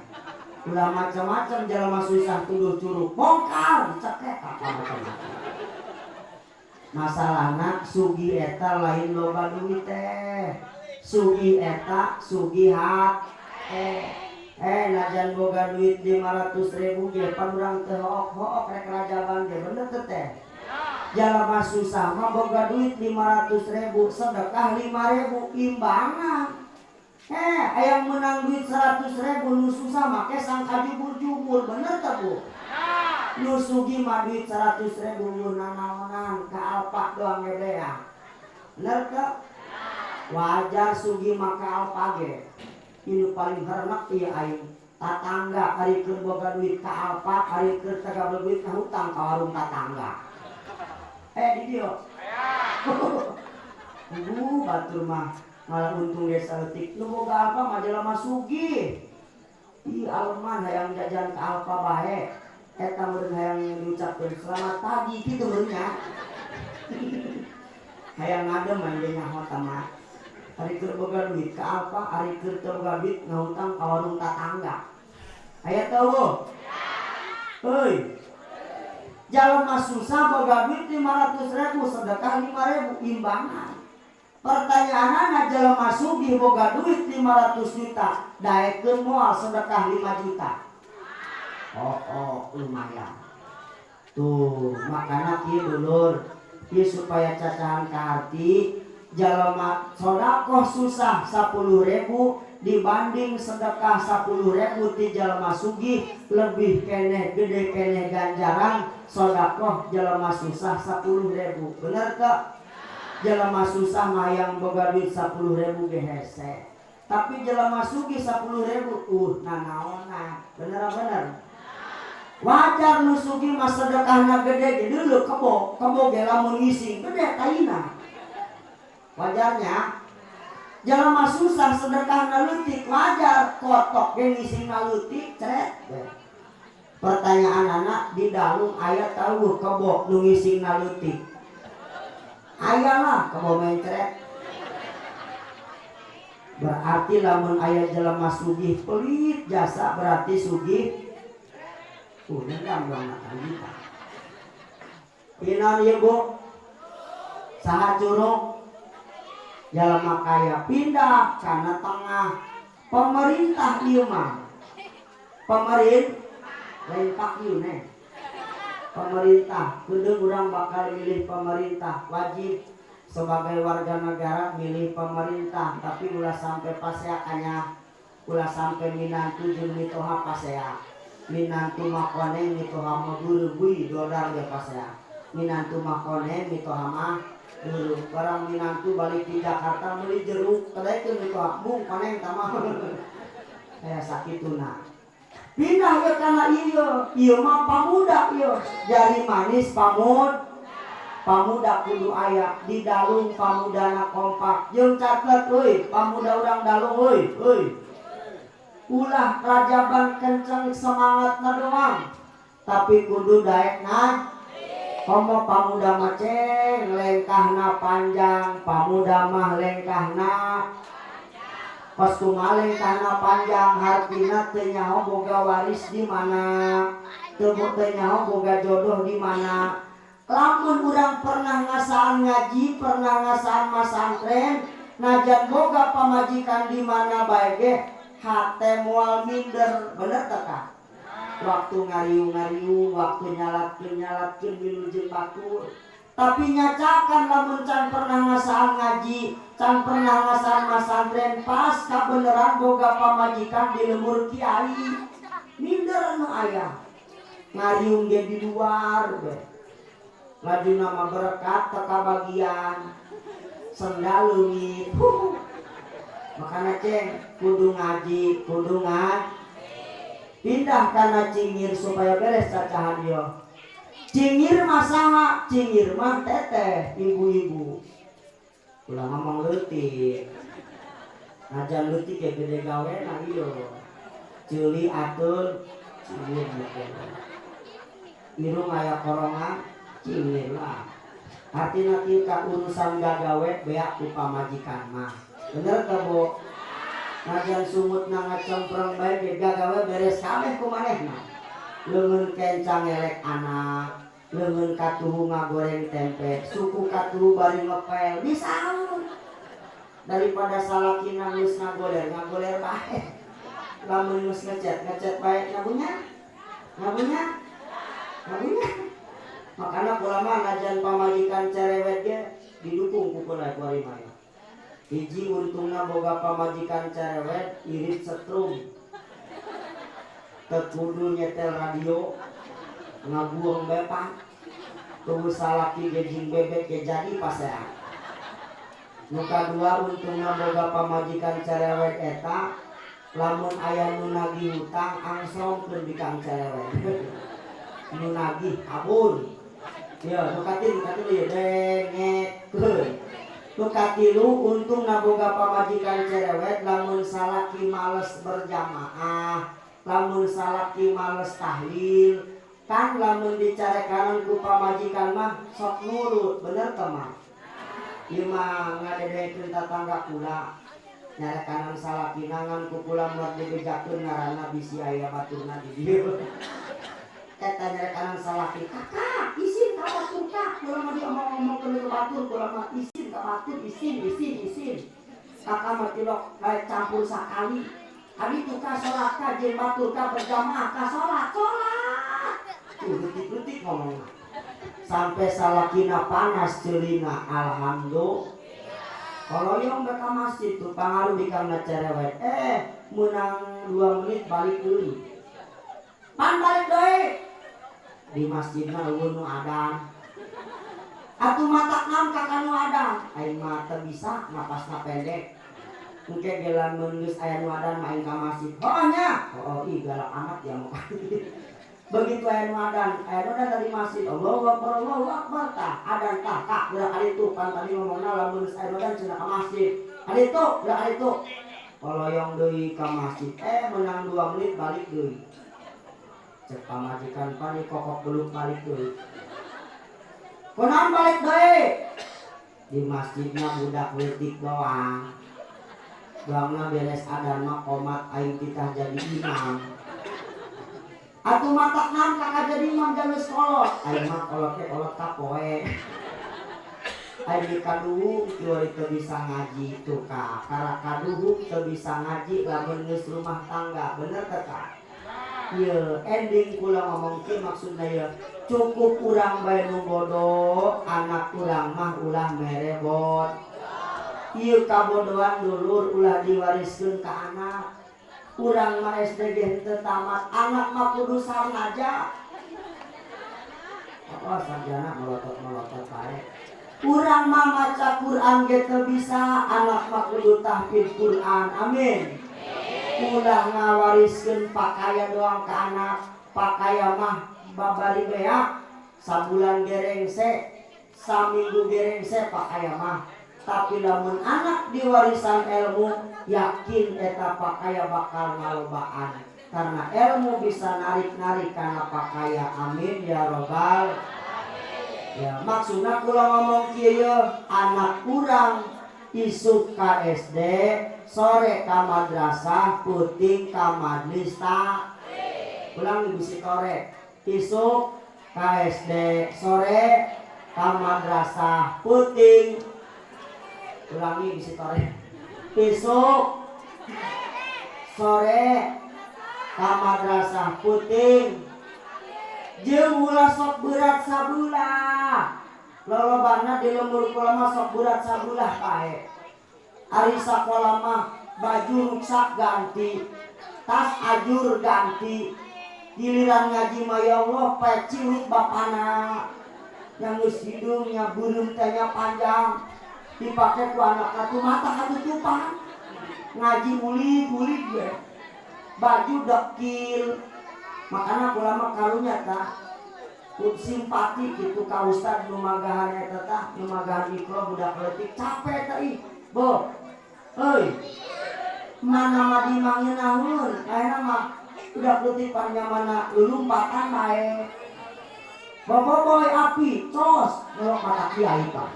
Ulah macam-macam jelema susah tuduh curug, bongkar, dicekek apa macam-macam. Masalahna sugih eta lain loba duit teh. Sugih eta sugih hat najan boga duit 500 ribu ge pan urang teu hook-hook rek rajaban ge, bener teu teh? Jalma susah mah boga duit 500 ribu, sedekah 5 ribu, imbangan. Eh, aya menang duit 100 ribu, nu susah make sangka jubur-jubur, bener teu, Bu? Nu sugih mah duit 100 ribu nu nanaonan, ka Alfa doang ge ya. Bener teu? Wajar sugih mah ka Alfa ge. Ini paling hormat ieu aing. Tatangga ari keur boga duit ka Alfa, ari keur teu boga duit ngahutang ka warung tatangga. Eh, di dieu. Ibu batur mah malah untung ge saeutik. Nu boga Alfa mah jelema sugih. Ih, aleman hayang jajan ka Alfa bae. Eta meureun hayang diucapkeun selamat pagi kitu meureun nya. Hayang ngadem mah ge nyaho mah. Ari keur boga duit ka Alfa, ari keur teu boga duit ngahutang ka warung tatangga. Aya teu, Bu? Heuy. Jalma susah boga duit 500 ribu, sedekah 5 ribu, imbangan. Pertanyaanana, jalma sugih boga duit 500 juta, daekeun moal sedekah 5 juta? Oh, lumayan tuh. Makanya kieu, dulur, kieu supaya cacahan kaharti. Jalma sodakoh susah 10.000 dibanding sedekah 10.000 ti jalma sugih, lebih keneh gede keneh ganjaran sodakoh jalma susah 10.000. Bener teu? Jalma susah mah yang boga duit 10.000 ge hese, tapi jalma sugih 10.000 nanaonan. Bener bener wajar nu sugih mah sedekahna gede. Ge dulu kebo kebo ge lamun ngising gede taina. Wajarnya jalma susah sedekahna leutik, wajar, kotok ge ngisingna leutik, cret. Pertanyaan anak, di Dalung aya tahu kebo nu ngisingna leutik? Aya lah, kebo mencret. Berarti lamun aya jelema sugih pelit jasa, berarti sugih dendam dong akan kita. Ieu ieu, Bu? Saha curug? Jalma kaya. Pindah kana tengah, pemerintah. Ieu mah pemerintah, lain pak ieu neh, pemerintah. Kudu urang bakal milih pemerintah, wajib sebagai warga negara milih pemerintah, tapi ulah sampai paseakannya, ulah sampai minantu jeung mitoha pasea. Minantu mah koneng, mitoha mah beureum, dodar ge pasea. Minantu mah koneng, mitoha mah beureum. Barang minantu balik di Jakarta meuli jeruk, kedaikeun mitoha, "Mung koneng tamah." Kayak sakituna. Pindah ya karena ieu ieu mah pamuda, ieu jari manis pamuda kudu aya di Dalung. Pamudana kompak jeung catet euy, pamuda urang Dalung euy euy. Ulah rajaban kenceng semangatna doang, tapi kudu daekna. Komo pamuda mah, ceng, lengkahna panjang. Pamuda mah lengkahna pas kumaha? Lengkahna panjang hartina teu nyaho boga waris di mana, teu teu nyaho boga jodoh di mana. Lamun urang pernah ngasaan ngaji, pernah ngasaan masantren, najan boga pamajikan di mana bae ge hate moal minder. Bener teu kah? Waktu ngariung-ngariung, waktu nyalatkeun nyalatkeun wilujeng batur. Tapi nyacakan lamun can pernah ngasaan ngaji, can pernah ngasaan masantren, pas kabeneran boga pamajikan di lembur kiai, minder nu aya ngariung ge di luar be. Laju nama berkat teka bagian sendal leungit. Makanya ceng, kudu ngaji, kudu ngaji. Pindah karena cingir supaya beres cacahan yo. Cingir mah saha? Cingir mah teteh, ibu-ibu. Ulah ngomong leutik, ngajan leutik ya gede gawe. Nah, iyo ceuli atul cingir gitu. Irung aya korongan, cingir lah. Artinya kita urusan gagawe beak ku pamajikan mah. Bener teu, Bu? Najan sumut na ngacempreng bae ge gagawe beres kabeh ku manehna. Leungeun kencang ngelek anak, leungeun katuhu ngagoreng tempe, suku katuhu bari ngepel disaur. Daripada salakina geus ngagoler ngagoler bae, lamun geus ngecet ngecet bae, ngabunya ngabunya ngabunya. Makanya kula mah najan pamajikan cerewet ge didukung ku kula ku mah. Hiji untungna boga pamajikan cerewet, irit setrum, teu kudu nyetel radio, ngabuang bae pan tunggu salaki ge jeung bebek ge jadi pasea. Nu kadua untungna boga pamajikan cerewet eta, lamun aya nu nagih hutang, angsongkeun bikang cerewet, nu nagih kabur. Ya, nu katilu, katilu ya dengekeun. Nu katilu untungna boga pamajikan cerewet, lamun salaki males berjamaah, lamun salaki males tahlil, kan lamun dicarekanan ku pamajikan mah sok nurut. Bener teu mah? Ieu mah ngadedekeun tatangga kula, nyarekanan salakina ngan ku kula moal dibejakeun ngaranna, bisi aya baturna di dieu. Eta nyarekanan salaki, "Kakak, isin ka batur, Kak." Kula mah diomong-omongkeun ke batur, kula mah isin ka batur, isin isin isin. Kakak mah tilok kayak campur sakali. Abi tuh ka sholat ka jeung batur ka berjamaah ka sholat sholat. Tuh leutik-leutik ngomongna. Sampai salakina panas ceulina, alhamdulillah. Kalau yang mereka masjid tuh pangaruh di karena cerewet. Menang 2 menit balik deui. Pan balik deui. Di masjidna euweuh nu adan. Atuh matak nam ka kanu adan. Aing mah teu bisa napasna pendek. Engke ge lamun geus aya nu adan mah aing ka masjid. Heuh nya. Oh, ih galak amat ya mah. Begitu aya nu adan dari masjid, Allahu Akbar, Allahu Akbar, tah adan tah kak geura ka ditu pan tadi ngomongna lamun geus aya nu adan cenah ka masjid. Ka ditu, geura ka ditu. Koloyong deui ka masjid, menang 2 menit balik deui. Cek pamajikan pan kokok beluk balik deui. Kunaon balik deui? Di masjidna budak leutik doang. Doangna beres adan mah komat aing titah jadi imam. Atuh matak nam kakak jadi imam jangan kolot. Aing mah kolot ge kolot kapoe. Aing di kaduhung kieu teu bisa ngaji tuh ka. Kara kaduhung teu bisa ngaji lamun geus rumah tangga, bener teu ka? Ieu ending kula ngomongkeun maksudna ieu cukup urang bae nu bodoh, anak urang mah ulah mere bot. Ieu kabodohan dulur ulah diwariskeun ka anak. Urang mah SD ge henteu tamat, anak mah kudu sarnaja. Oh, sarjana melotot-melotot bae. Urang mah maca Quran ge teu bisa, anak mah kudu tahfidz Quran. Amin. Ulah ngawariskeun pakaian doang ke anak, pakaian mah babari beak, sabulan gerengse, saminggu gerengse pakaian mah. Tapi lamun anak diwarisan ilmu, yakin eta pakaya bakal ngalobaan. Karena ilmu bisa narik-narik karena pakaya. Amin ya robbal. Ya, maksudna kula ngomong kieu anak kurang isuk ka SD, sore ka madrasah, peuting ka majlis ta. Ulang ibu si tore. Isuk ka SD, sore ka madrasah, peuting. Ulangi bisi tore. Isuk sore ka madrasah peuting. Jeung ulah sok berat sabelah. Lolobana di lembur kula mah sok berat sabelah pae. Ari sakola mah baju ruksak ganti, tas ajur ganti. Giliran ngaji mah ya Allah peci wit bapana. Yang geus hidungnya beureum teh nya panjang. Dipake ku anak atuh mata katutupan. Ngaji ulig-ulig ge. Baju dekil. Makana kula mah karunya tah. Simpati gitu ka ustad nu magahan eta tah, nu magahan Iqra budak leutik capek teh ih. Bo. Heuy. Mana mah dimangeunaheun, ayeuna mah budak leutik pan mana lulumpatan bae. Boboiboy api, cos, ngelok mata kiai tah.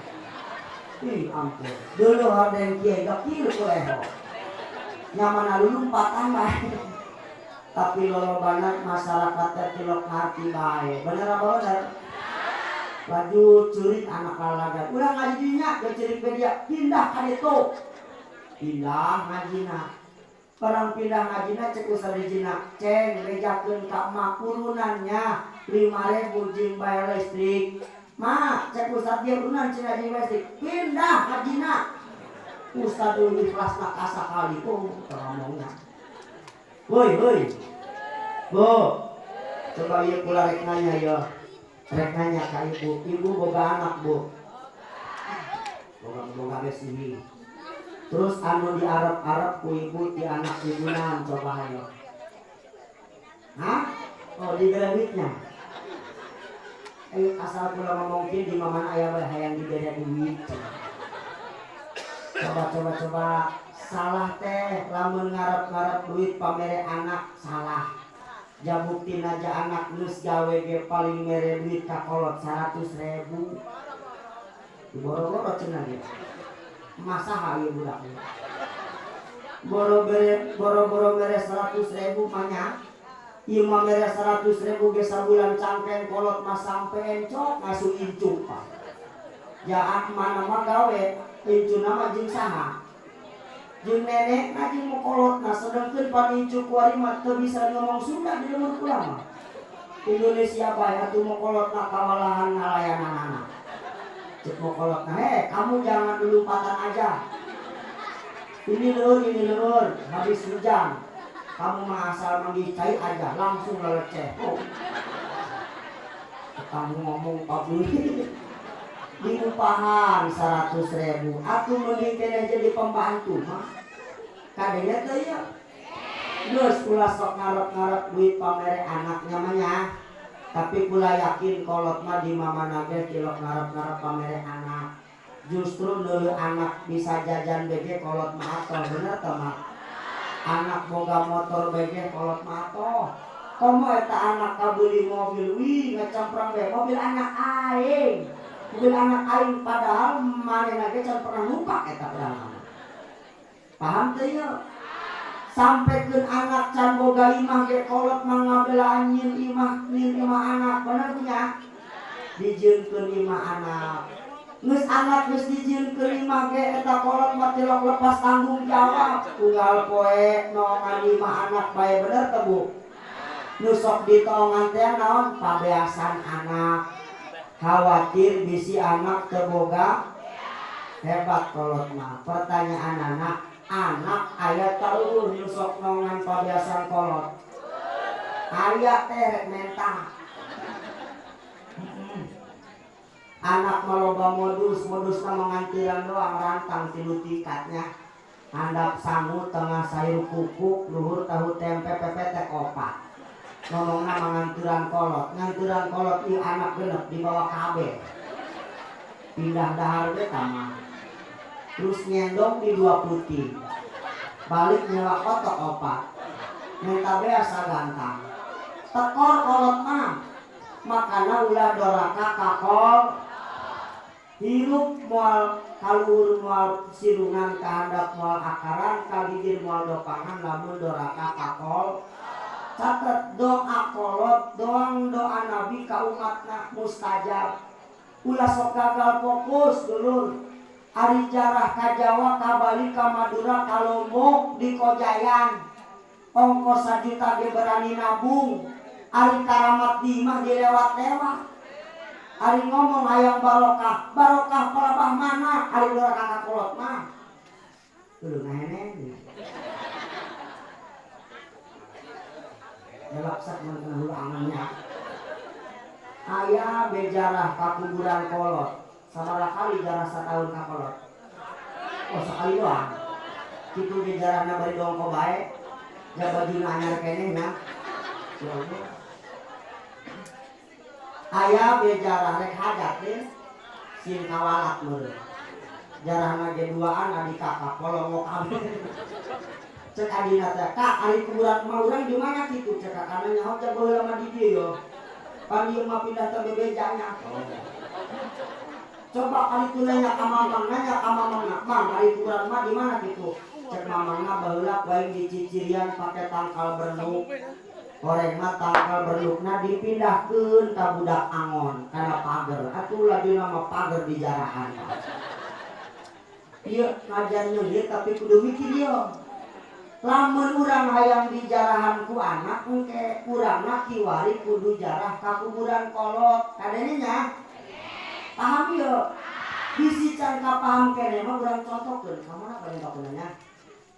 Ih ampun, dulu horden kiai dekil ku leho. Nyamana lulumpatan bae. Tapi lolobana masyarakat teh tilok ngarti bae. Bener apa bener? Laju ceurik anak lalagan. Ulah ngaji dinya, ge ceurik media, pindah ka ditu. Pindah ngajina. Orang pindah ngajina cek ustaz dijina, ceng bejakeun ka emak urunannya 5.000 jeung bayar listrik. Ma, cek ustaz dia urunan cenah jeung listrik. Pindah ngajina. Ustaz dulu ikhlasna kasakali. Oh, ngomongna. Woi, woi. Bu. Coba ieu kula rek nanya ya. Rek nanya ka ibu. Ibu boga anak, Bu. Boga-boga ge sini. Terus anu di Arab-Arab ku ibu di anak ibunan coba ayo. Hah? Oh, di duitnya. Asal kula ngomong kieu di mamana aya bae hayang dibere duit. Coba coba coba salah teh lamun ngarep-ngarep duit pamere anak salah. Jabukti aja anak geus gawe ge paling mere duit ka kolot 100.000. Boro-boro cenah ge. Masa ieu budak boro-boro mere 100.000 mah. Ieu mah mere 100.000 ge sabulan cangkeng kolot mah sampe encok ngasuh incu pak. Ya mana mah gawe incu nama jeung saha? Jeung nenekna jeung mokolotna sedengkeun panincu kuari mah teu bisa ngomong Sunda di lembur kula mah. Indonesia bae atuh mokolotna kawalahan ngalayananana. Cek mokolotna, "Heh, kamu jangan dulumpatan aja. Ini leur, habis hujan. Kamu mah asal manggih cai aja, langsung leleceh." Oh. Kamu ngomong pabuli. Diupahan 100.000 atuh mending kene jadi pembantu mah. Kadenya teh ya. Geus ulah sok ngarep-ngarep duit pamere anaknya mah nya. Tapi kula yakin kolot mah di mamana ge tilok ngarep-ngarep pamere anak. Justru dulu anak bisa jajan BG kolot mah atoh, bener teh mah. Anak boga motor BG kolot mah atoh. Komo eta anak kabeuli mobil, wih ngacamprang bae mobil anak aing. Mobil anak aing padahal manehna ge can pernah numpak eta padahal. Paham teu ieu? Sampaikan anak can boga imah ge kolot mah ngabelaan nyin imah, nyin imah anak, bener punya? Dijieunkeun imah anak. Geus anak geus dijieunkeun imah ge eta kolot mah tilok lepas tanggung jawab. Unggal poe noongan imah anak bae, bener teu Bu? Nu sok ditoongan teh naon? Pabeasan anak. Khawatir bisi anak teu boga. Hebat kolot mah. Pertanyaan anak, anak aya teu nu sok noongan pabeasan kolot? Aya teh rek menta. Anak mah loba modus, modusna mah ngantiran doang rantang tilu tingkatnya. Handap sangu, tengah sayur kukuk, luhur tahu tempe, pepetek opat. Ngomongna mah nganturan kolot, nganturan kolot ieu anak genep dibawa kabeh. Pindah dahar ge tama. Terus nyendong di dua putih. Balik nyewa kotok opat. Minta beas sagantang. Tekor kolot mah. Makana ulah doraka kakol. Hirup moal kaluhur moal sirungan, kahandap moal akaran, kagigir moal dopangan lamun doraka kakol. Catet, doa kolot doang doa nabi ka umatna mustajab. Ulah sok gagal fokus dulur. Ari jarah ka Jawa, ka Bali, ka Madura, ka Lombok di Kojayan. Ongkos sajuta ge berani nabung. Ari karamat di imah dilewat-lewat. Ari ngomong hayang barokah, barokah palabah mana? Ari doraka ka kolot mah. Kudu ngaheneng. Elaksak mun kena hulu angannya. Aya bejarah ka kuburan kolot. Sabaraha kali jarah satahun ka kolot? Oh, sekali doang. Kitu ge jarahna bari dongko bae. Ja bajuna anyar keneh nya. Ya Allah. Aya bejarah rek hajat deh. Sin kawalat meureun. Jarahna ge duaan adik kakak polongok kabeh. Cek adina teh, "Kak, ari kuburan mah urang di mana kitu?" Cek kakana nyaho cek baheula mah di dieu yo. Pan ieu mah pindah teh bebejanya. Oh. Coba kali itu nanya ka mamang, nanya ka mamangna, "Mang, ari kuburan mah di mana kitu?" Cek mamangna baheula ku aing dicicirian pake tangkal bernuk. Horeng mah tangkal bernukna dipindahkeun ka budak angon kana pager. Atuh lagi mah pager di jarahan. Ieu ngajar nyeungit tapi kudu mikir ieu. Lamun urang hayang dijarahan ku anak engke urangna kiwari kudu jarah ka kuburan kolot. Kadene nya? Paham ieu? Bisi can kapaham kene mah urang contohkeun ka mana bade bakunanya.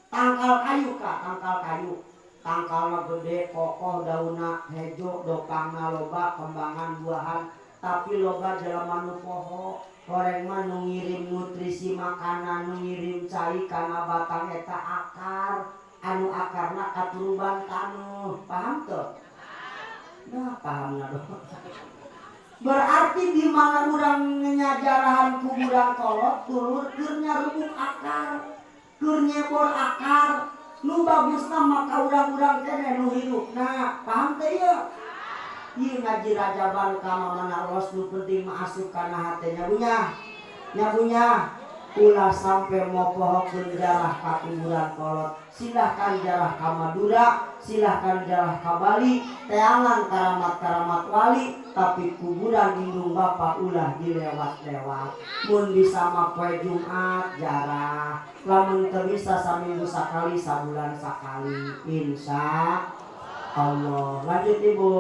Tangkal kayu ka, tangkal kayu. Tangkalna gede, kokoh, daunna hejo, dopangna loba, kembangan buahan, tapi loba jelema nu poho. Horeng mah nu ngirim nutrisi makanan, nu ngirim cai kana batang eta akar, anu akarna katuruban taneuh. Paham teu? Nah, paham na dong. Berarti di mana urang nyajarahan kuburan kolot, dulur keur nyarubuk akar, keur nyebor akar, nu bagusna maka urang-urang keneh nu hirupna. Paham teu ieu? Ieu ngaji rajaban ka mamana los, nu penting mah asup kana hatenya bunya. Nya bunya. Ulah sampai mopohokeun jarah ka kuburan kolot. Silahkan jarah ka Madura, silahkan jarah ka Bali, teangan karamat-karamat wali, tapi kuburan indung bapa ulah dilewat-lewat. Mun bisa mah poe Jumat jarah, lamun teu bisa saminggu sakali, sabulan sakali, insya Allah. Lanjut, Ibu,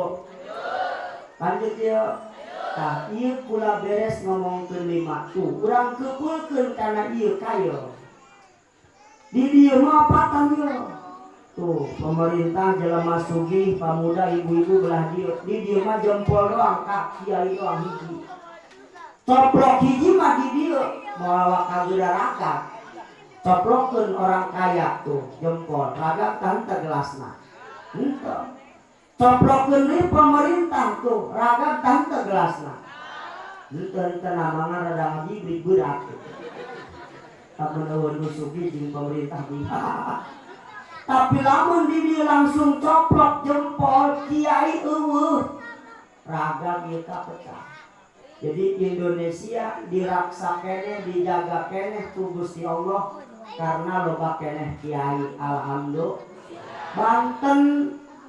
lanjut yuk. Tah, ieu kula beres ngomongkeun lima tuh, urang keupeulkeun kana ieu kayo. Di dieu mah opatan yeuh. Tuh, pemerintah, jelema sugih, pamuda, ibu-ibu belah dieu. Di dieu mah jempol doang, ka kiai doang hiji. Coplok hiji mah di dieu, moal kagedaraga. Coplokkeun orang kaya tuh jempol, raga tah henteu gelasna. Henteu. Coplokkeun deui pemerintah tuh, raga tah henteu gelasna. Henteu, henteu, namangan rada ngajibrik berat gitu. Lamun euweuh nu sugih jeung pemerintah di. Tapi lamun di dieu langsung coplok jempol kiai euweuh, raga ieu pecah. Jadi Indonesia diraksa keneh, dijaga keneh ku Gusti Allah karena loba keneh kiai. Alhamdulillah. Banten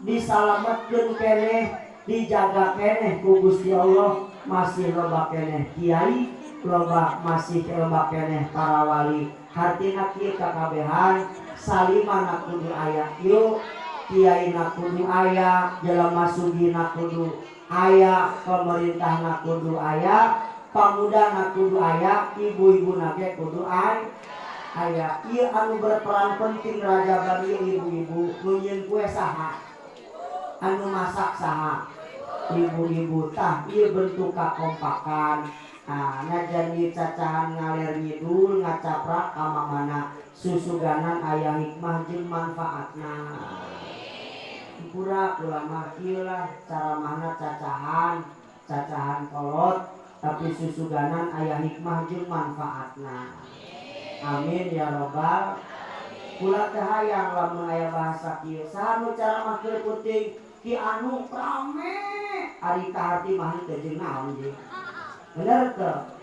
disalametkeun keneh, dijaga keneh ku Gusti Allah, masih loba keneh kiai, loba masih loba keneh para wali. Hartina kieu, kakabehan salima kudu aya yuk, kiai na kudu aya, jelema sugih na kudu aya, pemerintah na kudu aya, pamuda na kudu aya, ibu-ibu na ge kudu aya. Aya ieu anu berperan penting raja bagi ibu-ibu. Nu nyieun kue saha? Anu masak saha? Ibu-ibu. Tah, ieu bentuk kakompakan. Nah, najan ieu cacahan ngaler ngidul ngacaprak ka mana, susuganan aya hikmah jeung manfaatna. Pura ulama kieu lah cara mana cacahan, cacahan kolot, tapi susuganan aya hikmah jeung manfaatna. Amin ya robbal. Kula teh hayang lamun aya bahasa kieu, saha nu ceramah keur penting ki anu rame, ari kaharti mah henteu jeung naon jeung. Bener teu?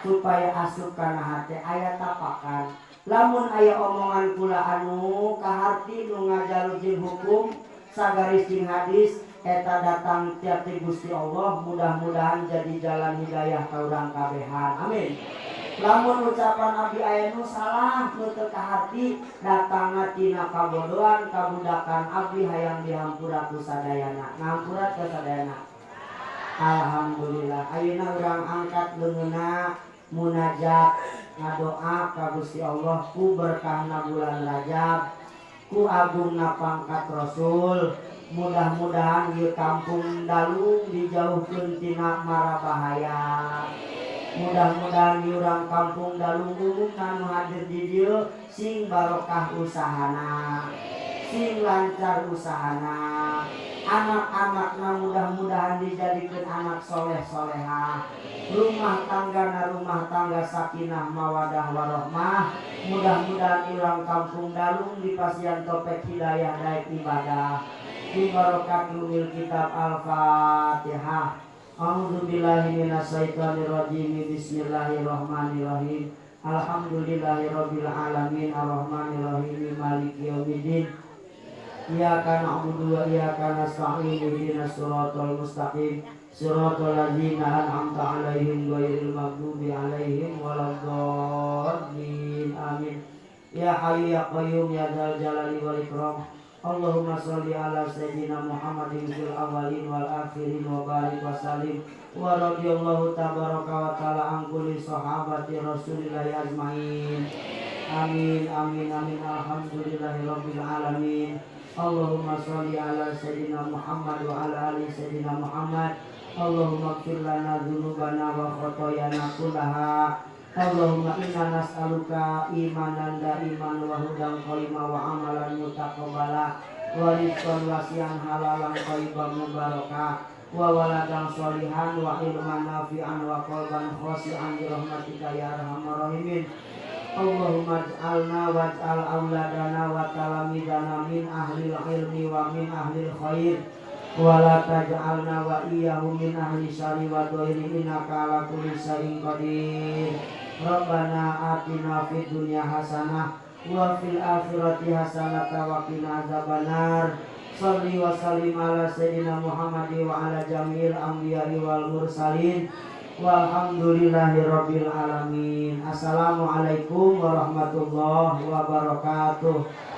Supaya asup kana hate aya tapakan. Lamun aya omongan kula anu kaharti nu ngajalur jeung hukum sagaris jeung hadis, eta datang tiap ti Gusti Allah, mudah-mudahan jadi jalan hidayah ka urang kabehan. Amin. Lamun ucapan abdi aya nu salah, nu teu kaharti, datangna tina kabodohan, kabudakan abdi, hayang dihampura ku sadayana. Ngahampura ka sadayana. Alhamdulillah. Ayeuna urang angkat leungeunna munajat, ngadoa ka Gusti Allah ku berkahna bulan Rajab, ku agungna pangkat Rasul, mudah-mudahan ieu kampung Dalung dijauhkeun tina mara bahaya. Mudah-mudahan urang kampung Dalung umumna nu hadir di dieu sing barokah usahana, sing lancar usahana, anak-anakna mudah-mudahan dijadikan anak soleh soleha, rumah tangga rumah tangga sakinah mawadah warohmah. Mudah-mudahan urang kampung Dalung dipasihan topek hidayah daek ibadah bi barokat umil kitab. Al-Fatihah. A'udzubillahi minasyaitonirrajim. Bismillahirrahmanirrahim. Alhamdulillahirabbil alamin arrahmanirrahim maliki yaumiddin. Iyyaka na'budu wa iyyaka nasta'in ihdinas siratal mustaqim siratal ladzina an'amta 'alaihim ghairil maghdubi 'alaihim waladdallin. Amin. Ya hayyu ya qayyum ya dzal jalali wal ikram. Allahumma sholli ala sayyidina Muhammadin fil awwalin wal akhirin wa barik wa sallim wa radhiyallahu tabaraka wa ta'ala an kulli sahabati rasulillahi ajmain. Amin amin amin. Alhamdulillahi rabbil alamin. Allahumma sholli ala sayyidina Muhammad wa ala ali sayyidina Muhammad. Allahumma ighfir lana dzunubana wa khotoyana kullaha. Allahumma inna nas'aluka imanan daiman wa hudan qayyima wa amalan mutaqabbala wa rizqan wasi'an halalan thayyiban mubarakah wa waladan sholihan wa ilman nafi'an wa qalban khashi'an bi rahmatika ya arhamar rahimin. Allahumma ij'alna waj'al auladana wa talamidana min ahlil ilmi wa min ahlil khair wa la taj'alna wa iyyahum min ahli syarri wa dhairi innaka ala kulli syai'in qadir. Rabbana atina fid dunya hasanah wa fil akhirati hasanah wa qina azabannar. Shalli wa sallim ala sayyidina Muhammad wa ala jami'il anbiya'i wal mursalin. Walhamdulillahi rabbil alamin. Assalamualaikum warahmatullahi wabarakatuh.